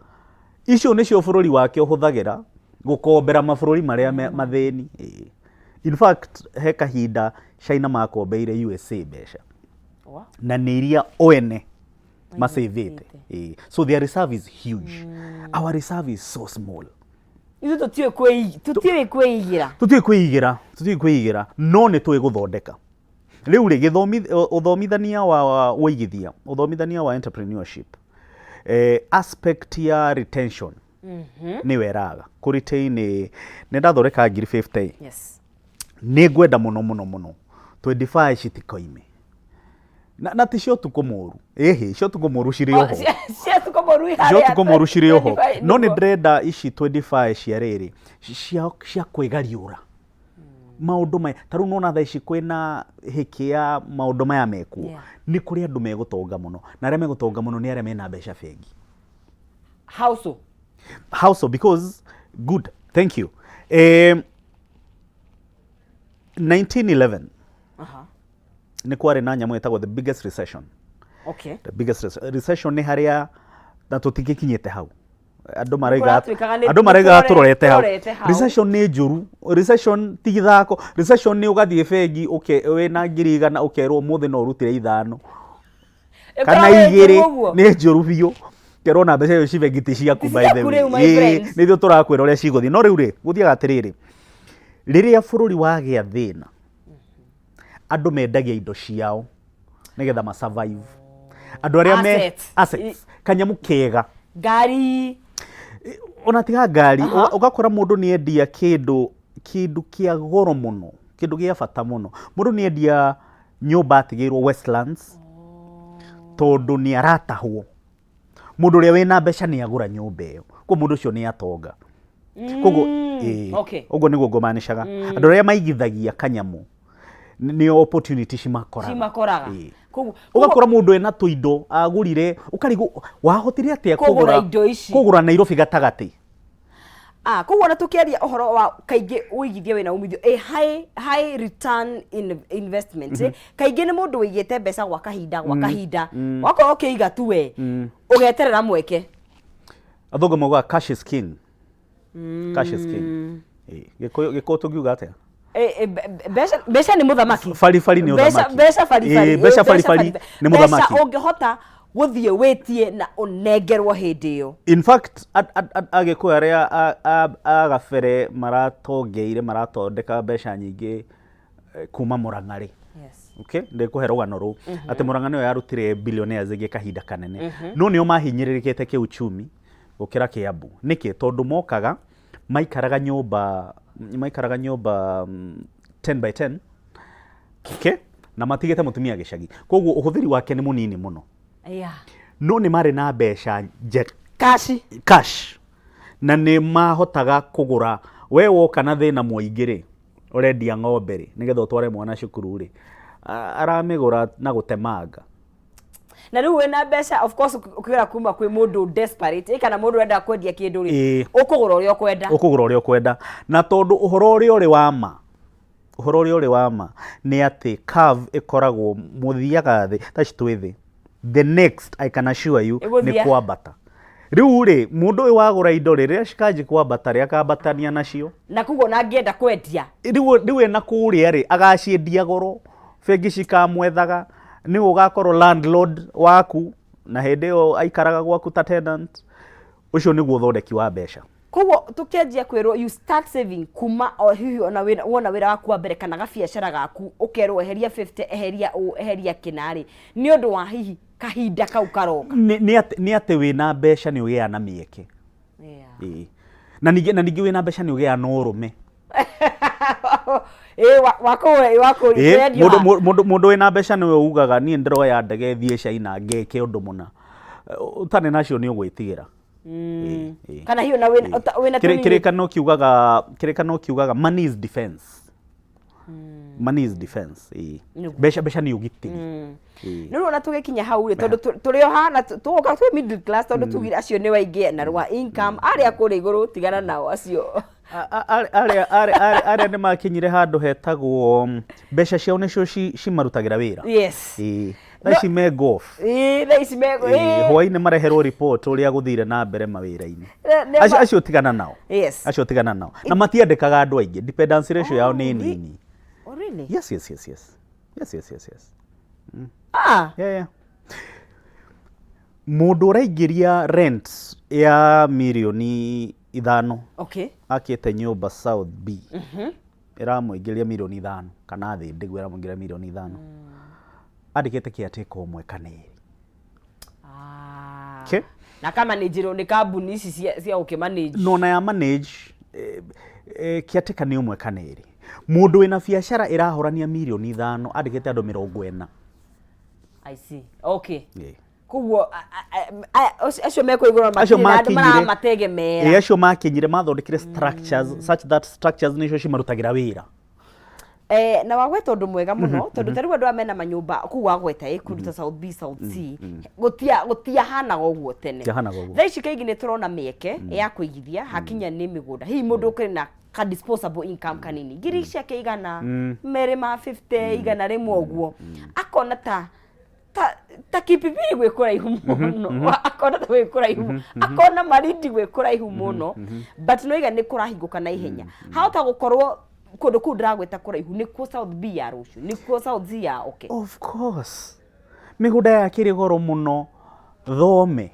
[SPEAKER 1] Icio nĩcio bũrũri wake ũhũthagĩra gũkombera mabũrũri marĩa mathĩni. Ĩĩ. In fact, he kahinda China makombeire USA mbeca na nĩ iria o ene masavĩte. Ĩĩ. So their reserve is huge. Our reserve is so small.
[SPEAKER 2] Ithuĩ tũtiũĩ kwĩigĩra.
[SPEAKER 1] Tũtiũĩ kwĩigĩra, no nĩ tũĩ gũthondeka. Rĩu rĩ, ũthomithania wa ũigithia, ũthomithania wa entrepreneurship, aspect ya retention nĩyo ĩraga kũ retain. Nĩ ndathondeka 50,000, nĩ ngwenda mũno mũno mũno 25 citikoime, na ti cia ũtukũ mũru, ĩhĩ, cia ũtukũ mũru cirĩ oho.
[SPEAKER 2] Cia tukũ mũru
[SPEAKER 1] Cia
[SPEAKER 2] harĩa
[SPEAKER 1] ũtukũ mũru cirĩ oho,
[SPEAKER 2] 25.
[SPEAKER 1] No nĩ
[SPEAKER 2] Nĩguo.
[SPEAKER 1] ndĩrenda ici 25 cia rĩrĩ cia kwĩgariũra maũndũ maya. Ta rĩu nona thaa ici kwĩna hĩkĩ ya maũndũ maya mekuo. Nĩ kũrĩ andũ megũtonga mũno, na arĩa megũtonga mũno nĩ arĩa mena mbeca bengi.
[SPEAKER 2] How so?
[SPEAKER 1] How so? Because, good, thank you. 1911 nĩ kwarĩ na nyamũ ĩtagwo the biggest recession. The biggest recession nĩ harĩa na tũtingĩkinyĩte hau, andũ maraiga
[SPEAKER 2] Kũratuĩkaga
[SPEAKER 1] andũ maraiga tũrorete hau.
[SPEAKER 2] Tũrorete hau.
[SPEAKER 1] Recession nĩ njũru. Recession ti gĩthako. Recession nĩ ũgathiĩ bengi wĩna 100,000, ũkerwo ũmũthĩ no ũrutire ithano kana
[SPEAKER 2] Ĩkoragwo ĩ
[SPEAKER 1] igĩrĩ.
[SPEAKER 2] njũru ũguo?
[SPEAKER 1] Nĩ njũru biũ. Kerwo na mbeca icio ci bengi ti ciaku,
[SPEAKER 2] Ti
[SPEAKER 1] by the
[SPEAKER 2] ciaku
[SPEAKER 1] way.
[SPEAKER 2] rĩu, my
[SPEAKER 1] Ĩĩ,
[SPEAKER 2] friends.
[SPEAKER 1] nĩ ithuĩ tũrakwĩra ũrĩa cigũthiĩ. No rĩu rĩ, gũthiaga atĩrĩrĩ, rĩrĩa bũrũri wagĩa thĩna, andũ mendagia indo ciao nĩgetha ma survive. Andũ arĩa me
[SPEAKER 2] Assets.
[SPEAKER 1] Assets, kanyamũ kega,
[SPEAKER 2] Ngari.
[SPEAKER 1] Ona tiga ngari, ũgakora mũndũ nĩ endia kĩndũ kĩa goro mũno, kĩndũ gĩa bata mũno. Mũndũ nĩ endia nyũmba atigĩirwo Westlands tondũ nĩ aratahwo. Mũndũ ũrĩa wĩna mbeca nĩ agũra nyũmba ĩyo, koguo mũndũ ũcio nĩ atonga. Koguo ĩĩ, ũguo nĩguo ngũmanicaga andũ arĩa maigithagia kanyamũ nĩo opportunity cimakoraga.
[SPEAKER 2] Cimakoraga.
[SPEAKER 1] Ĩĩ.
[SPEAKER 2] Koguo
[SPEAKER 1] Ũgakora mũndũ ena tũindo agũrire, ũkarigwo wahotire atĩa
[SPEAKER 2] kũgũra indo ici.
[SPEAKER 1] Kũgũra Nairobi gatagatĩ.
[SPEAKER 2] Ah, koguo ona tukiaria ũhoro wa kaingĩ ũigithia wĩna umithio, a high return in investment, kaingĩ nĩ mũndũ wĩigĩte mbeca gwa kahinda, wakorwo ũkĩiga tu we ũgeterera mweke.
[SPEAKER 1] Athũngũ maugaga cash is king, cash is king. Ĩĩ, Gĩkũyũ tũngiuga atĩa?
[SPEAKER 2] Mbeca nĩ mũthamaki.
[SPEAKER 1] Baribari nĩ
[SPEAKER 2] Mbeca
[SPEAKER 1] ũthamaki.
[SPEAKER 2] Mbeca baribari.
[SPEAKER 1] Ĩĩ, mbeca baribari nĩ mũthamaki.
[SPEAKER 2] Mbeca ũngĩhota Gũthiĩ wĩtie na ũnengerwo hĩndĩ ĩyo.
[SPEAKER 1] In fact, Agĩkũyũ arĩa a gabere maratongeire, marathondeka mbeca nyingĩ kuma Mũrang'a rĩ. Okay, ndĩkũhe rũgano rũu atĩ Mũrang'a nĩyo yarutire billionaires ĩngĩ kahinda kanene, no nĩo mahinyĩrĩrĩkĩte kĩuchumi gũkĩra Kĩambu. Nĩkĩ? Tondũ mokaga maikaraga nyũmba 10 by 10, okay, na matigĩte mũtumia gĩcagi, koguo ũhũthĩri wake nĩ mũnini mũno. No nĩ marĩ na mbeca
[SPEAKER 2] Kaci.
[SPEAKER 1] Cash, na nĩ mahotaga kũgũra. We woka na thĩna mũingĩ rĩ, ũrendia ng'ombe rĩ, nĩgetha ũtware mwana cukuru rĩ, aramĩgũra na gũtemanga.
[SPEAKER 2] Na rĩu wĩna mbeca, of course, ũkĩgũra kuma kwĩ mũndũ desperate, kana mũndũ ũrenda kwendia kĩndũ rĩ, ũkũgũra ũrĩa ũkwenda.
[SPEAKER 1] Ũkũgũra ũrĩa ũkwenda, na tondũ ũhoro ũrĩa ũrĩ wa ma, ũhoro ũrĩa ũrĩ wa ma nĩ atĩ curve ĩkoragwo mũthiaga thĩ, thaa ici twĩ thĩ, the next, I can assure you, nĩ
[SPEAKER 2] Ĩgũthiĩ.
[SPEAKER 1] kwambata. Rĩu rĩ, mũndũ ũyũ wagũra indo rĩ, rĩrĩa cikanji kwambata rĩ, akambatania nacio.
[SPEAKER 2] Na koguo ona angĩenda kwendia,
[SPEAKER 1] Rĩu ena kũrĩa rĩ, agaciendia goro, bengi cikamwethaga, nĩwe ũgakorwo landlord waku, na hĩndĩ ĩyo aikaraga gwaku ta tenant. Ũcio nĩguo ũthondeki wa mbeca.
[SPEAKER 2] Koguo tũkĩanjia kwĩrwo you start saving kuma o hihi ona wĩra, wona wĩra waku wa mbere kana gabiacara gaku, ũkerwo eheria 50, eheria ũũ, eheria kĩna rĩ, nĩ ũndũ wa hihi kahinda kau karoka.
[SPEAKER 1] Nĩ atĩ wĩna mbeca nĩ ũgĩaga na mĩeke. Ĩĩ. Na ningĩ wĩna mbeca nĩ ũgĩaga na ũrũme.
[SPEAKER 2] Ĩĩ, wa kwendio.
[SPEAKER 1] Mũndũ wĩna mbeca nĩwe ugaga, "Niĩ ndĩroya ndege thiĩ China ngeke ũndũ mũna." Ũtarĩ nacio nĩ ũgwĩtigĩra. Ĩĩ.
[SPEAKER 2] Kana hiyo na wĩna wĩna tũnini.
[SPEAKER 1] Kĩrĩkanĩro kiugaga money is defense. Money is defense. Ĩĩ.
[SPEAKER 2] Nĩguo.
[SPEAKER 1] Mbeca nĩ ũgitĩri. Ĩĩ.
[SPEAKER 2] Nĩ ũrona tũgĩkinya hau rĩ, tondũ tũrĩ o haha tũgoka twĩ middle class, tondũ tugire acio nĩ waingĩ na rwa income, arĩa kũrĩa igũrũ tigana nao acio.
[SPEAKER 1] Arĩa nĩ makinyire handũ hetagwo mbeca ciao nĩcio cimarutagĩra wĩra. Ĩĩ. Thaa ici me golf.
[SPEAKER 2] Ĩĩ, thaa ici me
[SPEAKER 1] Ĩĩ, hwaĩ-inĩ mareherwo report ũrĩa gũthire na mbere mawĩra-inĩ. Acio tigana nao. Acio tigana nao, na matiandĩkaga andũ aingĩ, dependency ratio yao nĩ nini.
[SPEAKER 2] Oh, really?
[SPEAKER 1] Yes.
[SPEAKER 2] Ah.
[SPEAKER 1] Yeah. Mũndũ ũraingĩria rent ya mirioni 5, akĩte nyũmba South B, ĩramũingĩria mirioni 5 kana thĩ ndĩguo, ĩramũingĩria mirioni 5, andĩkĩte caretaker ũmwe kana ĩrĩ.
[SPEAKER 2] Ah.
[SPEAKER 1] Okay.
[SPEAKER 2] Na kamanĩnjĩrwo nĩ kambuni ici cia gũkĩmanage.
[SPEAKER 1] No na ya manage, caretaker nĩ ũmwe kana ĩrĩ. Mũndũ wĩna biacara ĩrahũrania mirioni 5 andĩkĩte andũ 40.
[SPEAKER 2] I see. Okay.
[SPEAKER 1] Ĩĩ.
[SPEAKER 2] Koguo acio mekwo igũrũ
[SPEAKER 1] Acio
[SPEAKER 2] matirĩ na andũ maramategemeera.
[SPEAKER 1] Acio makinyire mathondekire structures such that structures nĩcio cimarutagĩra wĩra.
[SPEAKER 2] Na wagweta ũndũ mwega mũno, tondũ ta rĩu andũ aya mena manyũmba kũu wagweta kũndũ ta South B, South C, gũtiahanaga ũguo tene.
[SPEAKER 1] Gũtiahanaga ũguo.
[SPEAKER 2] Thaa ici kaingĩ nĩ tũrona mĩeke ya kũigithia hakinya nĩ mĩgũnda, hihi mũndũ ũkĩrĩ na ka disposable income kanini, ngiri ciake 250, 100 ũguo, akona ta Kipipiri gwĩ kũraihu mũno, akona ta gwĩ kũraihu mũno, akona Malindi gwĩ kũraihu mũno, but no iga nĩ kũrahingũka na ihenya. Hahota gũkorwo kũndũ kũu ndĩragwĩta kũraihu nĩkuo South B ya rũciũ, nĩkuo South C ya, okay.
[SPEAKER 1] Of course, mĩgũnda yakĩrĩ goro mũno. Thome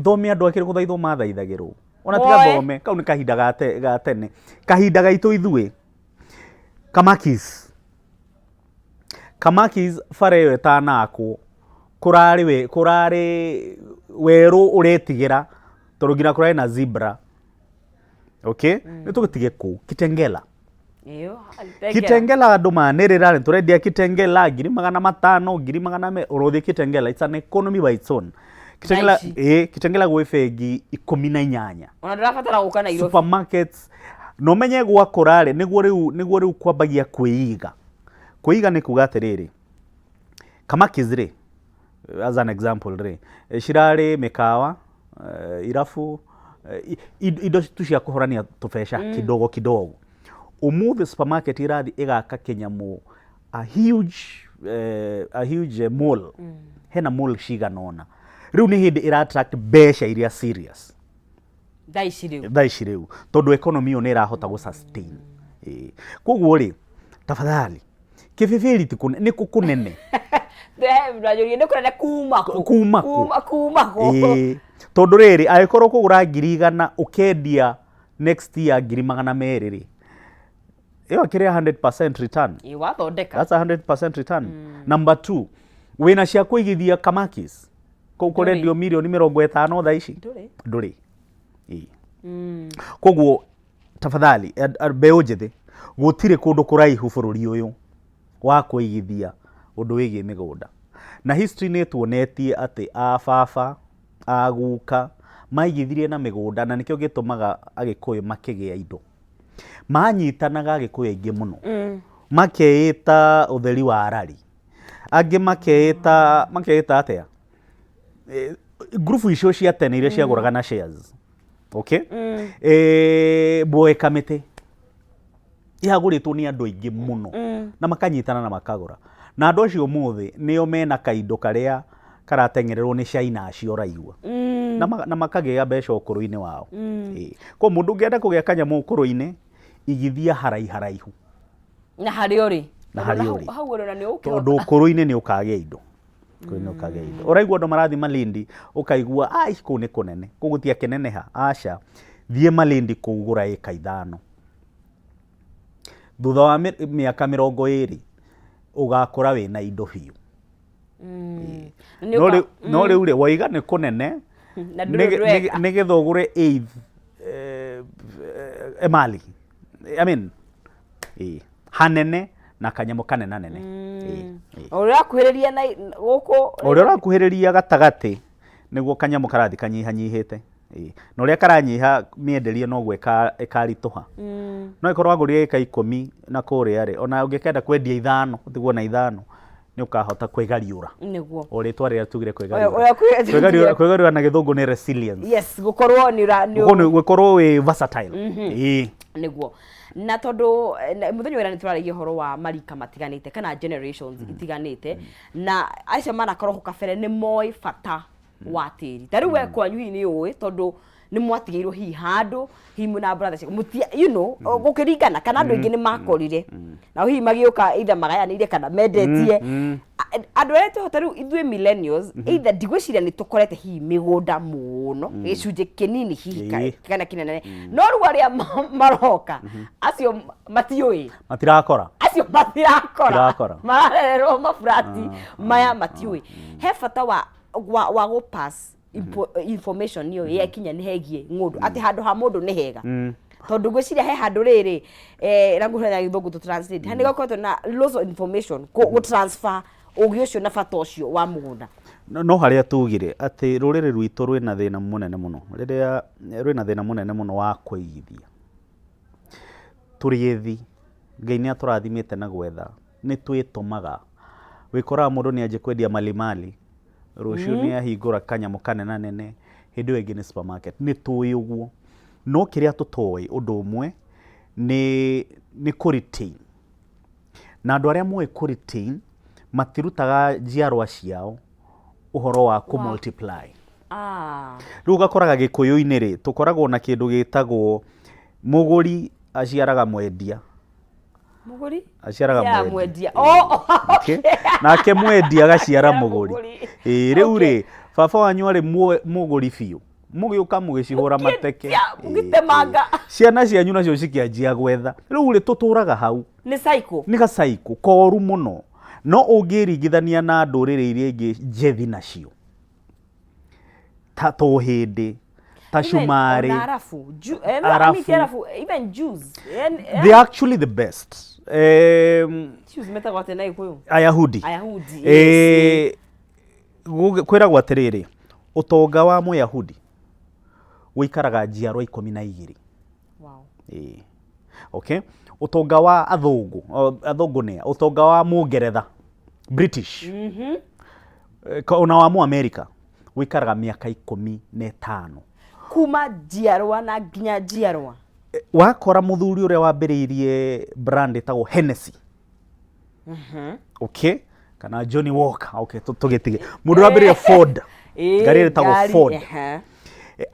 [SPEAKER 1] thome, andũ akĩrĩ gũthaithwo mathaithagĩrwo ona tiga.
[SPEAKER 2] Moe.
[SPEAKER 1] Thome kau nĩ kahinda ga tene, kahinda gaitũ ithuĩ. Kamakis, Kamakis, bara ĩyo ĩtanakwo kũrarĩ werũ ũretigĩra, tondũ nginya kũrarĩ na zebra, okay? Nĩ tũgĩtige kũu Kitengela.
[SPEAKER 2] Ĩyo, Kitengela.
[SPEAKER 1] Kitengela andũ manĩrĩra nĩ tũrendia Kitengela 500,000, ngiri magana me ũrũthiĩ Kitengela. It's an economy by its own, Kitengela.
[SPEAKER 2] Thaa ici.
[SPEAKER 1] Ĩĩ, Kitengela gwĩ bengi 18.
[SPEAKER 2] Ona ndũrabatara gũka Nairobi.
[SPEAKER 1] Supermarkets. Na ũmenye gwakũra rĩ, nĩguo rĩu kwambagia kwĩiga. Kwĩiga nĩ kuga atĩrĩrĩ, Kamakis rĩ, as an example rĩ, cirarĩ mĩkawa, irabu, indo tu cia kũhorania tũbeca kidogo kidogo. Ũmũthĩ supermarket ĩrathiĩ ĩgaka kĩnyamũ, a huge mall. Hena mall cigana ũna. Rĩu nĩ hĩndĩ ĩra attract mbeca iria serious.
[SPEAKER 2] Thaa ici rĩu.
[SPEAKER 1] Thaa ici rĩu, tondũ economy ĩyo nĩ ĩrahota gũ sustain. Ĩĩ. Koguo rĩ, tafadhali, Kĩbĩbĩri ti kũnene, nĩ kũ kũnene.
[SPEAKER 2] Ndajũrie nĩ kũnene kuma kũ?
[SPEAKER 1] Kuma kũ?
[SPEAKER 2] Kuma kũ?
[SPEAKER 1] Ĩĩ. Tondũ rĩrĩ, angĩkorwo ũkũgũra 100,000 ũkendia next year 200,000 rĩ, ĩyo ĩkĩrĩ 100% return.
[SPEAKER 2] Ĩĩ, wathondeka.
[SPEAKER 1] That's 100% return. Number two, wĩna cia kũigithia Kamakis kũu kũrendio 50 million thaa ici?
[SPEAKER 2] Ndũrĩ.
[SPEAKER 1] Ndũrĩ. Ĩĩ. Koguo tafadhali mbeũ njĩthĩ, gũtirĩ kũndũ kũraihu bũrũri ũyũ wa kũigithia ũndũ wĩgiĩ mĩgũnda. Na history nĩ ĩtuonetie atĩ a baba, a guka maigithirie na mĩgũnda, na nĩkĩo gĩtũmaga Agĩkũyũ makĩgĩa indo. Manyitanaga Agĩkũyũ aingĩ mũno, makeĩta ũtheri wa arari, angĩ makeĩta atĩa, ngurubu icio cia tene iria ciagũraga na shares, okay? Mboeka mĩtĩ yagũrĩtwo nĩ andũ aingĩ mũno, na makanyitana na makagũra, na andũ acio ũmũthĩ nĩo mena kaindo karĩa karateng'ererwo nĩ China acio ũraigua, na makagĩa mbeca ũkũrũ-inĩ wao. Ĩĩ. Koguo mũndũ ũngĩenda kũgĩa kanyamũ ũkũrũ-inĩ, igithia haraiharaihu.
[SPEAKER 2] Na harĩa ũrĩ.
[SPEAKER 1] Na harĩa ũrĩ.
[SPEAKER 2] Hau ũrĩ na nĩ ũkĩhota.
[SPEAKER 1] Tondũ ũkũrũ-inĩ nĩ ũkagĩa indo. Ũkũrũ-inĩ nĩ ũkagĩa indo. Ũraigua andũ marathiĩ Malindi, ũkaigua ai kũu nĩ kũnene, kũu gũtiakĩneneha, aca. Thiĩ Malindi kũu gũra ĩka 5. Thutha wa mĩaka 20 ũgakora wĩna indo biũ. No rĩu rĩ, waiga nĩ kũnene,
[SPEAKER 2] Na ndũrĩ ũreka.
[SPEAKER 1] Nĩgetha ũgũre eighth Emali. I mean, ĩĩ, hanene na kanyamũ kanenanene. Ĩĩ, ĩĩ.
[SPEAKER 2] O ũrĩa ũrakuhĩrĩria na gũkũ.
[SPEAKER 1] O ũrĩa ũrakuhĩrĩria gatagatĩ nĩguo kanyamũ karathiĩ kanyihanyihĩte. Ĩĩ. Na ũrĩa karanyiha mĩenderie noguo ĩkaritũha. No ĩkorwo wagũrire ĩka 10 na kũrĩa rĩ, ona ũngĩkenda kwendia 5, ũtigwo na 5, nĩ ũkahota kwĩgariũra.
[SPEAKER 2] Nĩguo.
[SPEAKER 1] O rĩtwa rĩrĩa tugire kwĩgariũra.
[SPEAKER 2] Ũrĩa
[SPEAKER 1] Kwĩgariũra, kwĩgariũra na gĩthũngũ nĩ resilience.
[SPEAKER 2] Yes, gũkorwo nĩ ũra nĩ
[SPEAKER 1] Gũkorwo wĩ versatile. Ĩĩ.
[SPEAKER 2] Nĩguo. Na tondũ mũthenya ũrĩa nĩ tũraragia ũhoro wa marika matiganĩte kana generations itiganĩte, na acio manakorwo hau kabere nĩ moĩ bata wa tĩri. Ta rĩu we kwanyu hihi nĩ ũĩ, tondũ nĩ mwatigĩirwo hihi handũ, hihi mwĩna brother ciaku, mũtia, gũkĩringana kana andũ aingĩ nĩ makorire nao hihi magĩũka either magayanĩire kana mendetie. Andũ arĩa twĩhota rĩu ithuĩ millennials, either ndigwĩciria nĩ tũkorete hihi mĩgũnda mũno, gĩcunjĩ kĩnini hihi kana kĩnene, no rĩu arĩa maroka acio matiũĩ.
[SPEAKER 1] Matirakora.
[SPEAKER 2] Acio matirakora.
[SPEAKER 1] Matirakora.
[SPEAKER 2] Mararererwo maburati maya, matiũĩ he bata wa gũ pass information ĩyo yakinya nĩ hegiĩ ng'ũndũ, atĩ handũ ha mũndũ nĩ hega, tondũ ngwĩciria he handũ rĩrĩ na ngũhũthĩra gĩthũngũ to translate, nĩ gũkoretwo na loss of information gũ transfer ũgĩ ũcio na bata ũcio wa mũgũnda.
[SPEAKER 1] No harĩa tugire atĩ rũrĩrĩ rwitũ rwĩna thĩna mũnene mũno, rĩrĩa rwĩna thĩna mũnene mũno wa kũigithia. Tũrĩ ethi, Ngai nĩ atũrathimĩte na gwetha, nĩ twĩtũmaga. Wĩkoraga mũndũ nĩ anjia kwendia malimali, rũciũ nĩ ahingũra kanyamũ kanenanene, hĩndĩ ĩyo ĩngĩ nĩ supermarket. Nĩ tũĩ ũguo. No kĩrĩa tũtoĩ ũndũ ũmwe nĩ kũ retain. Na andũ arĩa moĩ kũ retain matirutaga njiarwa ciao ũhoro wa kũ multiply. Rĩu ũgakoraga Gĩkũyũ-inĩ rĩ, tũkoragwo na kĩndũ gĩtagwo mũgũri aciaraga mwendia.
[SPEAKER 2] Mũgũri
[SPEAKER 1] aciaraga
[SPEAKER 2] aciaraga
[SPEAKER 1] mwendia.
[SPEAKER 2] Mwendia. Oh,
[SPEAKER 1] Okay. Nake mwendia agaciara mũgũri.
[SPEAKER 2] Mũgũri.
[SPEAKER 1] Ĩĩ, rĩu rĩ, baba wanyu arĩ mũgũri biũ, mũgĩũka mũgĩcihũra mateke.
[SPEAKER 2] Mũgĩtemanga.
[SPEAKER 1] Ciana cianyu nacio cikĩanjia gwetha. Rĩu rĩ, tũtũraga hau.
[SPEAKER 2] Nĩ cycle.
[SPEAKER 1] Nĩ gacaikũ koru mũno, no ũngĩringithania na ndũrĩrĩ iria ingĩ njethi nacio ta tũhĩndĩ ta
[SPEAKER 2] Even
[SPEAKER 1] cumarĩ,
[SPEAKER 2] ona Arabu, no,
[SPEAKER 1] Arabu.
[SPEAKER 2] I mean, ti Arabu, even Jews.
[SPEAKER 1] They are actually the best.
[SPEAKER 2] Jews metagwo atĩa na Gĩkũyũ?
[SPEAKER 1] Ayahudi.
[SPEAKER 2] Ayahudi.
[SPEAKER 1] Kwĩragwo atĩrĩrĩ, ũtonga wa Mũyahudi ũikaraga njiarwa 12. Ĩĩ. Okay, ũtonga wa athũngũ, athũngũ nĩa, ũtonga wa Mũngeretha, British, ona wa Mũamerika ũikaraga mĩaka 15.
[SPEAKER 2] Kuma njiarwa na nginya njiarwa.
[SPEAKER 1] Wakora mũthuri ũrĩa wambĩrĩirie brand ĩtagwo Hennessy, okay, kana Johnny Walker, okay, tũgĩtige mũndũ ũrĩa wambĩrĩirie Ford, ngari ĩrĩa ĩtagwo Ford,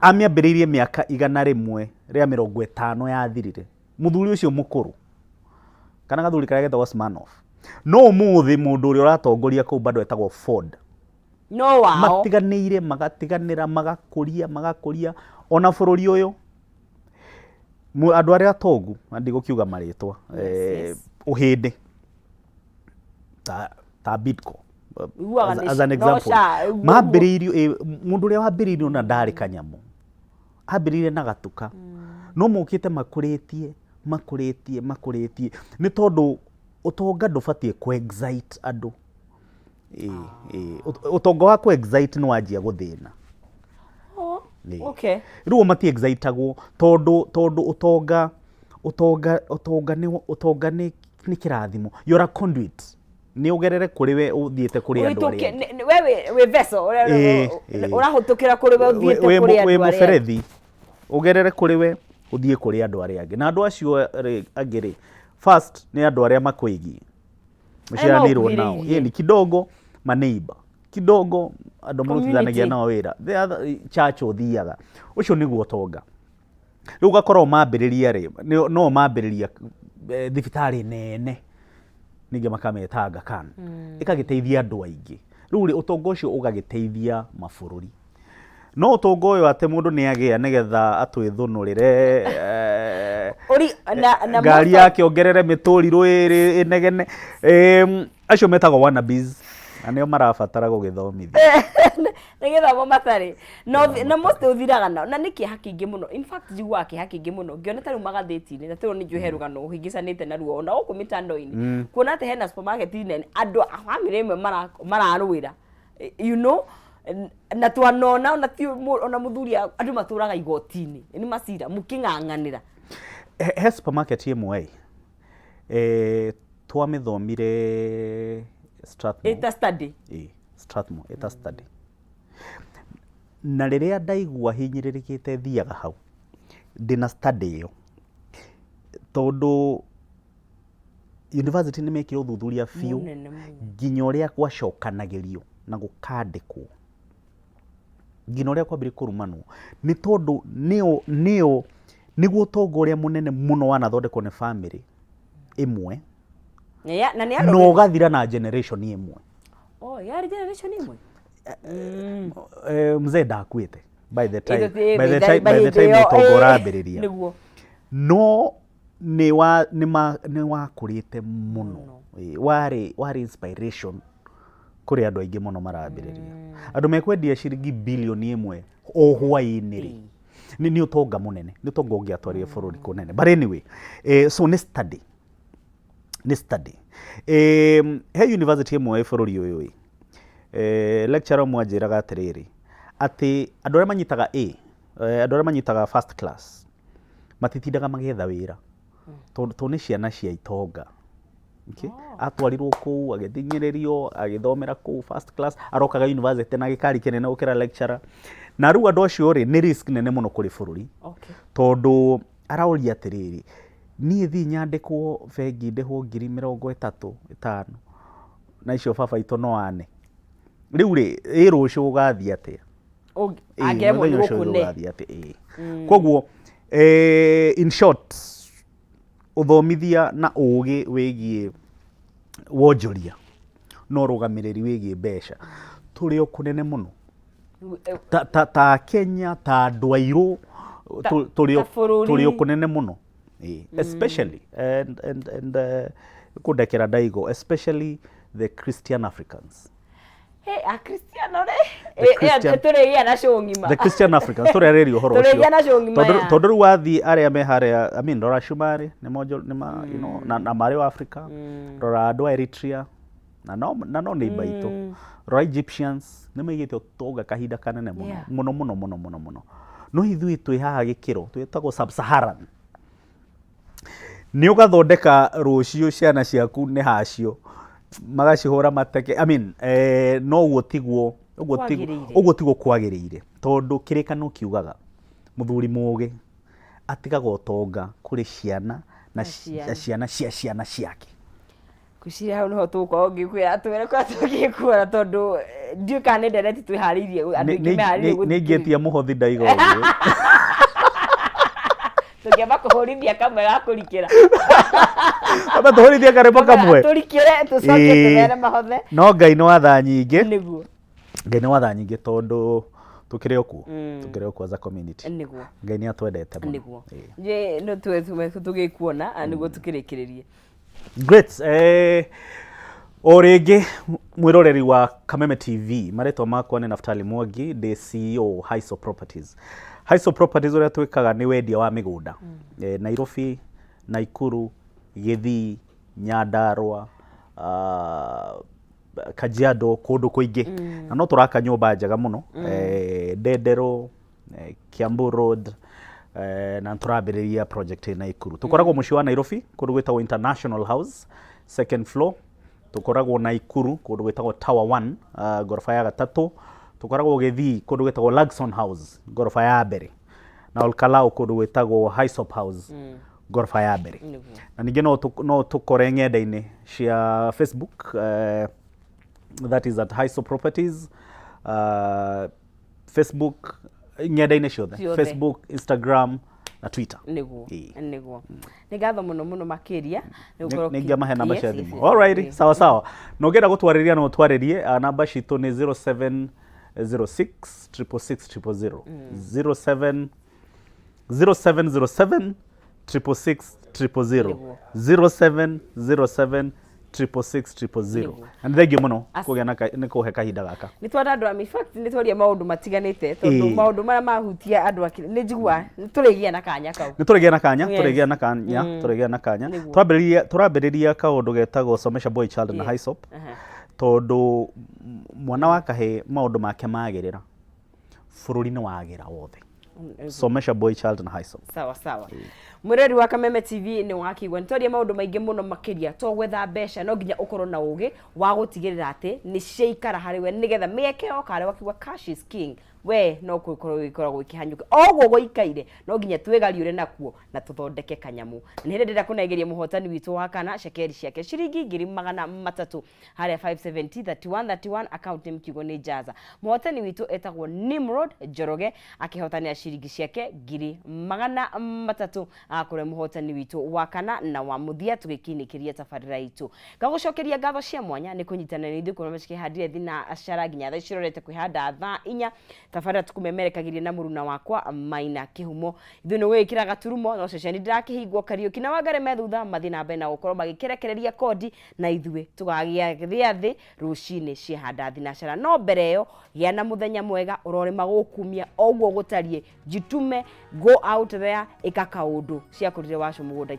[SPEAKER 1] amĩambĩrĩirie mĩaka 150 yathirire. Mũthuri ũcio mũkũrũ kana gathuri karĩa getagwo Smirnoff. No ũmũthĩ mũndũ ũrĩa ũratongoria kũu bado etagwo Ford.
[SPEAKER 2] No wao.
[SPEAKER 1] Matiganĩire, magatiganĩra, magakũria, magakũria. Ona bũrũri ũyũ, andũ arĩa atongu, na ndigũkiuga marĩtwa, ũhĩndĩ, ta Bidco,
[SPEAKER 2] Iguaga nĩ
[SPEAKER 1] as an
[SPEAKER 2] no
[SPEAKER 1] example,
[SPEAKER 2] sha, ũguo.
[SPEAKER 1] Mambĩrĩirio, mũndũ ũrĩa wambĩrĩirio na ndarĩ kanyamũ, ambĩrĩirie na gatuka, no mokĩte makũrĩtie, makũrĩtie, makũrĩtie, nĩ tondũ ũtonga ndũbatiĩ kũ excite andũ. Ĩĩ, ũtonga wa kũ excite nĩ wanjia gũthĩna.
[SPEAKER 2] Oh, okay.
[SPEAKER 1] Rĩu o mati excitagwo tondũ ũtonga nĩ kĩrathimo. You're a conduit. Nĩ ũgerere kũrĩ we ũthiĩte kũrĩ andũ arĩa angĩ.
[SPEAKER 2] We wĩ vessel, ũrahĩtũkĩra kũrĩ we ũthiĩte kũrĩ andũ
[SPEAKER 1] Wĩ
[SPEAKER 2] arĩa angĩ.
[SPEAKER 1] Mũberethi, ũgerere kũrĩ we ũthiĩ kũrĩ andũ arĩa angĩ. Na andũ acio angĩ rĩ, first nĩ andũ arĩa makwĩgiĩ. Mũciaranĩirwo nao.
[SPEAKER 2] Makuhĩrĩirie.
[SPEAKER 1] Ĩni kidogo maneighbor, kidogo andũ mũrutithanagia
[SPEAKER 2] Community.
[SPEAKER 1] nao wĩra. The other church ũthiaga. Ũcio nĩguo ũtonga. Rĩu ũgakora o mambĩrĩria rĩ, no mambĩrĩria thibitarĩ nene, ningĩ makamĩta Aga Khan. Ĩkagĩteithia andũ aingĩ. Rĩu rĩ, ũtonga ũcio ũgagĩteithia mabũrũri. No ũtonga ũyũ atĩ mũndũ nĩ agĩa nĩgetha atwĩthũnũrĩre,
[SPEAKER 2] Ũri, na
[SPEAKER 1] ngari
[SPEAKER 2] most of
[SPEAKER 1] yake ongerere mĩtũrirũ ĩrĩ ĩnegene. Acio metagwo wannabes, na nĩo marabatara gũgĩthomithio.
[SPEAKER 2] Nĩgetha mo matarĩ. Na most ũthiraga nao. Na nĩ kĩeha kĩingĩ mũno. In fact, njiguaga kĩeha kĩingĩ mũno. Ngĩona ta rĩu magathĩti-inĩ, na tũrĩ nĩ njũĩ he rũgano ũhĩngĩcanĩte naruo ona gũkũ mĩtandao-inĩ. Kuona atĩ hena supermarket nene, andũ a bamĩrĩ ĩmwe mararũĩra. You know, na twanona ona ti ona mũthuri andũ matũraga igoti-inĩ nĩ macira mũkĩng'ang'anĩra.
[SPEAKER 1] He supermarket ĩmwe ĩ, twamĩthomire Strathmore.
[SPEAKER 2] Ĩta study.
[SPEAKER 1] Ĩ, Strathmore, ĩta study. Na rĩrĩa ndaigua hinyĩrĩrĩkĩte thiaga hau ndĩna study ĩyo, tondũ university nĩ mekire ũthuthuria biũ
[SPEAKER 2] Mũnene mũno.
[SPEAKER 1] Nginya ũrĩa gwacokanagĩrio na gũkandĩkwo, nginya ũrĩa kwambire kũrumanwo, nĩ tondũ nĩo nĩguo ũtonga ũrĩa mũnene mũno wanathondekwo nĩ bamĩrĩ ĩmwe.
[SPEAKER 2] Na nĩ
[SPEAKER 1] Na ũgathira na generation ĩmwe.
[SPEAKER 2] Oh, yarĩ generation ĩmwe.
[SPEAKER 1] Mzee ndakuĩte by the time,
[SPEAKER 2] Ĩyo ti-
[SPEAKER 1] by the
[SPEAKER 2] by
[SPEAKER 1] time, by the
[SPEAKER 2] hĩndĩ
[SPEAKER 1] time
[SPEAKER 2] ĩyo,
[SPEAKER 1] ũtonga ũrambĩrĩria.
[SPEAKER 2] Nĩguo.
[SPEAKER 1] No nĩ wakũrĩte mũno. Ĩ, warĩ inspiration kũrĩ andũ aingĩ mũno marambĩrĩria. Andũ mekwendia ciringi bilioni 1 o hwaĩ-inĩ rĩ. Nĩ ũtonga mũnene, nĩ ũtonga ũngĩatwarire bũrũri kũnene. But anyway, so nĩ study. Nĩ study. He university ĩmwe bũrũri ũyũ ĩ, lecturer ũmwe anjĩraga atĩrĩrĩ, atĩ andũ arĩa manyitaga A, andũ arĩa manyitaga first class, matitindaga magĩetha wĩra, tondũ nĩ ciana cia itonga. Okay? Atwarirwo kũu, agĩthing'ĩrĩrio, agĩthomera kũu first class, arokaga university na gĩkari kĩnene gũkĩra lecturer. Na rĩu andũ acio rĩ, nĩ risk nene mũno kũrĩ bũrũri. Tondũ aroria atĩrĩrĩ, niĩ thiĩ nyandĩkwo bengi ndĩhwo ngiri mĩrongo ĩtatũ ĩtano, na icio baba itũ no ane. Rĩu rĩ, ĩ rũciũ gũgathiĩ atĩa? Ĩ,
[SPEAKER 2] Angĩremwo nĩ
[SPEAKER 1] mũthenya ũcio
[SPEAKER 2] gũkũne.
[SPEAKER 1] gũgathiĩ atĩa? Ĩ. Koguo, in short, ũthomithia na ũgĩ wĩgiĩ wonjoria na ũrũgamĩrĩri wĩgiĩ mbeca tũrĩ o kũnene mũno ta Kenya, ta andũ airũ,
[SPEAKER 2] Ta bũrũri.
[SPEAKER 1] Tũrĩ o kũnene mũno. Ĩ, especially and kũndekera ndaigo, especially the Christian Africans.
[SPEAKER 2] Hey, akristiano rĩ,
[SPEAKER 1] The
[SPEAKER 2] tũrĩgĩa na show ng'ima.
[SPEAKER 1] The Christian Africans tũrĩarĩria ũhoro ũcio.
[SPEAKER 2] Tũrĩgĩa na show ng'ima
[SPEAKER 1] Tondũ rĩu wathiĩ arĩa me harĩa, I mean, rora Cumarĩ nĩ monjo nĩ ma you know na marĩ o Africa. Rora andũ a Eritrea na no neighbor itũ. Rora Egyptians nĩ maigĩte ũtonga kahinda kanene mũno mũno mũno mũno mũno mũno. No ithuĩ twĩ haha gĩkĩro twĩtagwo sub-Saharan. Nĩ ũgathondeka rũciũ ciana ciaku nĩ hacio magacihũra mateke, I mean, no ũguo tiguo
[SPEAKER 2] Kwagĩrĩire.
[SPEAKER 1] Ũguo tiguo kwagĩrĩire, tondũ kĩrĩkanĩro kiugaga mũthuri mũgĩ atigaga ũtonga kũrĩ ciana na
[SPEAKER 2] Na ciana.
[SPEAKER 1] Na ciana cia ciana ciake.
[SPEAKER 2] Ngwĩciria hau nĩho tũgũkorwo ngĩkwĩra twĩre kũrĩa tũngĩkuona, tondũ ndiũĩ kana nĩ ndereti twĩharĩirie, andũ aingĩ meharĩirie
[SPEAKER 1] Nĩ
[SPEAKER 2] gũthikĩrĩria.
[SPEAKER 1] Ingĩtia mũhothi ndaiga ũguo.
[SPEAKER 2] Tũngĩamba kũhũrithia kamwe ga kũrikĩra.
[SPEAKER 1] Amba tũhũrithie karĩmbo kamwe.
[SPEAKER 2] Tũrikĩre tũcoke tũmere mahothe.
[SPEAKER 1] No Ngai nĩ wa tha nyingĩ.
[SPEAKER 2] Nĩguo.
[SPEAKER 1] Ngai nĩ wa tha nyingĩ tondũ tũkĩrĩ o kuo. Tũkĩrĩ o kuo as a community.
[SPEAKER 2] Nĩguo.
[SPEAKER 1] Ngai nĩ atwendete mũno.
[SPEAKER 2] Nĩguo. Nĩ no tũgĩkuona nĩguo tũkĩrĩkĩrĩrie.
[SPEAKER 1] Great. O rĩngĩ mwĩroreri wa Kameme TV, marĩtwa makwa nĩ Naftali Mwangi, ndĩ CEO Hiso Properties. Hiso Properties ũrĩa twĩkaga nĩ wendia wa mĩgũnda. Nairobi, Naikuru, Gĩthii, Nyandarua, Kajiado, kũndũ kũingĩ. Na no tũraka nyũmba njega mũno, Ndenderũ, Kiambu Road, na tũrambĩrĩria project ĩ Naikuru. Tũkoragwo mũciĩ wa Nairobi, kũndũ gwĩtagwo International House, second floor. Tũkoragwo Naikuru, kũndũ gwĩtagwo Tower 1, ngoroba ya gatatũ. Tũkoragwo Gĩthii, kũndũ gwĩtagwo Lagson House, ngoroba ya mbere. Na Olkalau, kũndũ gwĩtagwo Hyssop House, ngoroba ya mbere. Na ningĩ no tũkore ng'enda-inĩ cia Facebook, that is at Hyssop Properties, Facebook, ng'enda-inĩ ciothe, Facebook, Instagram na Twitter.
[SPEAKER 2] Nĩguo. Nĩguo. Nĩ ngatho mũno mũno makĩria.
[SPEAKER 1] Nĩ ngĩamahe namba cia thimũ. Alright, sawa sawa. Na ũngĩenda gũtwarĩria no ũtwarĩrie, namba citũ nĩ 0706 666 000. 07 0707 666 000. 0707 666 000. Na nĩ thengiũ mũno kũgĩa na nĩ kũhe kahinda gaka.
[SPEAKER 2] Nĩ twona andũ a fact nĩ twaria maũndũ matiganĩte tondũ maũndũ marĩa mahutia andũ a nĩ njigua nĩ tũrĩgĩa na kanya kau.
[SPEAKER 1] Nĩ tũrĩgĩa na kanya, tũrĩgĩa na kanya, tũrĩgĩa na kanya. Twambĩrĩria tũrambĩrĩria kaũndũ getagwo Somesha Boy Child na Hyssop tondũ mwana wa kahĩĩ maũndũ make magĩrĩra bũrũri nĩ wagĩra wothe. Somesha Boy Child na Hyssop.
[SPEAKER 2] Sawa sawa. Mwĩrori wa Kameme TV nĩ wakĩigua nĩ twaria maũndũ maingĩ mũno makĩria to gwetha mbeca no nginya ũkorwo na ũgĩ wa gũtigĩrĩra atĩ nĩ ciaikara harĩ we nĩgetha mĩeke yoka harĩa wakiuga cash is king we no gũkorwo ĩkoragwo ĩkĩhanyũka oguo gũikaire no nginya twĩgariũre nakuo na tũthondeke kanyamũ. Na nĩ hĩndĩ ndĩrenda kũnengeria mũhotani witũ wa kana cekeri ciake ciringi 300,000 harĩa 570 31 31 account name kiugo nĩ Jaza. Mũhotani witũ etagwo Nimrod Njoroge akĩhotanĩra ciringi ciake 300,000 agakorwo mũhotani witũ wa kana na wa mũthia tũgĩkinĩkĩria tabarĩra itũ. Ngagũcokeria ngatho cia mwanya nĩ kũnyitanĩra na ithuĩ kuona cikĩhandire thina cara nginya thaa cirorete kwĩhanda thaa 4 tabarĩra tũkũmemerekagĩria na mũruna wakwa Maina Kĩhumo. Ithuĩ nĩ gwĩkĩra gaturumo no ceceni ndĩrakĩhingwo Kariũki na Wangari me thutha mathiĩ na mbere na gũkorwo magĩkĩrekereria kodi na ithuĩ tũgagĩa gĩathĩ rũcinĩ ciehanda thinacara. No mbere ĩyo gĩa na mũthenya mwega ũrorĩma gũkumia oguo gũtariĩ jitume go out there ĩka kaũndũ ciakũrire wacu mũgũnda.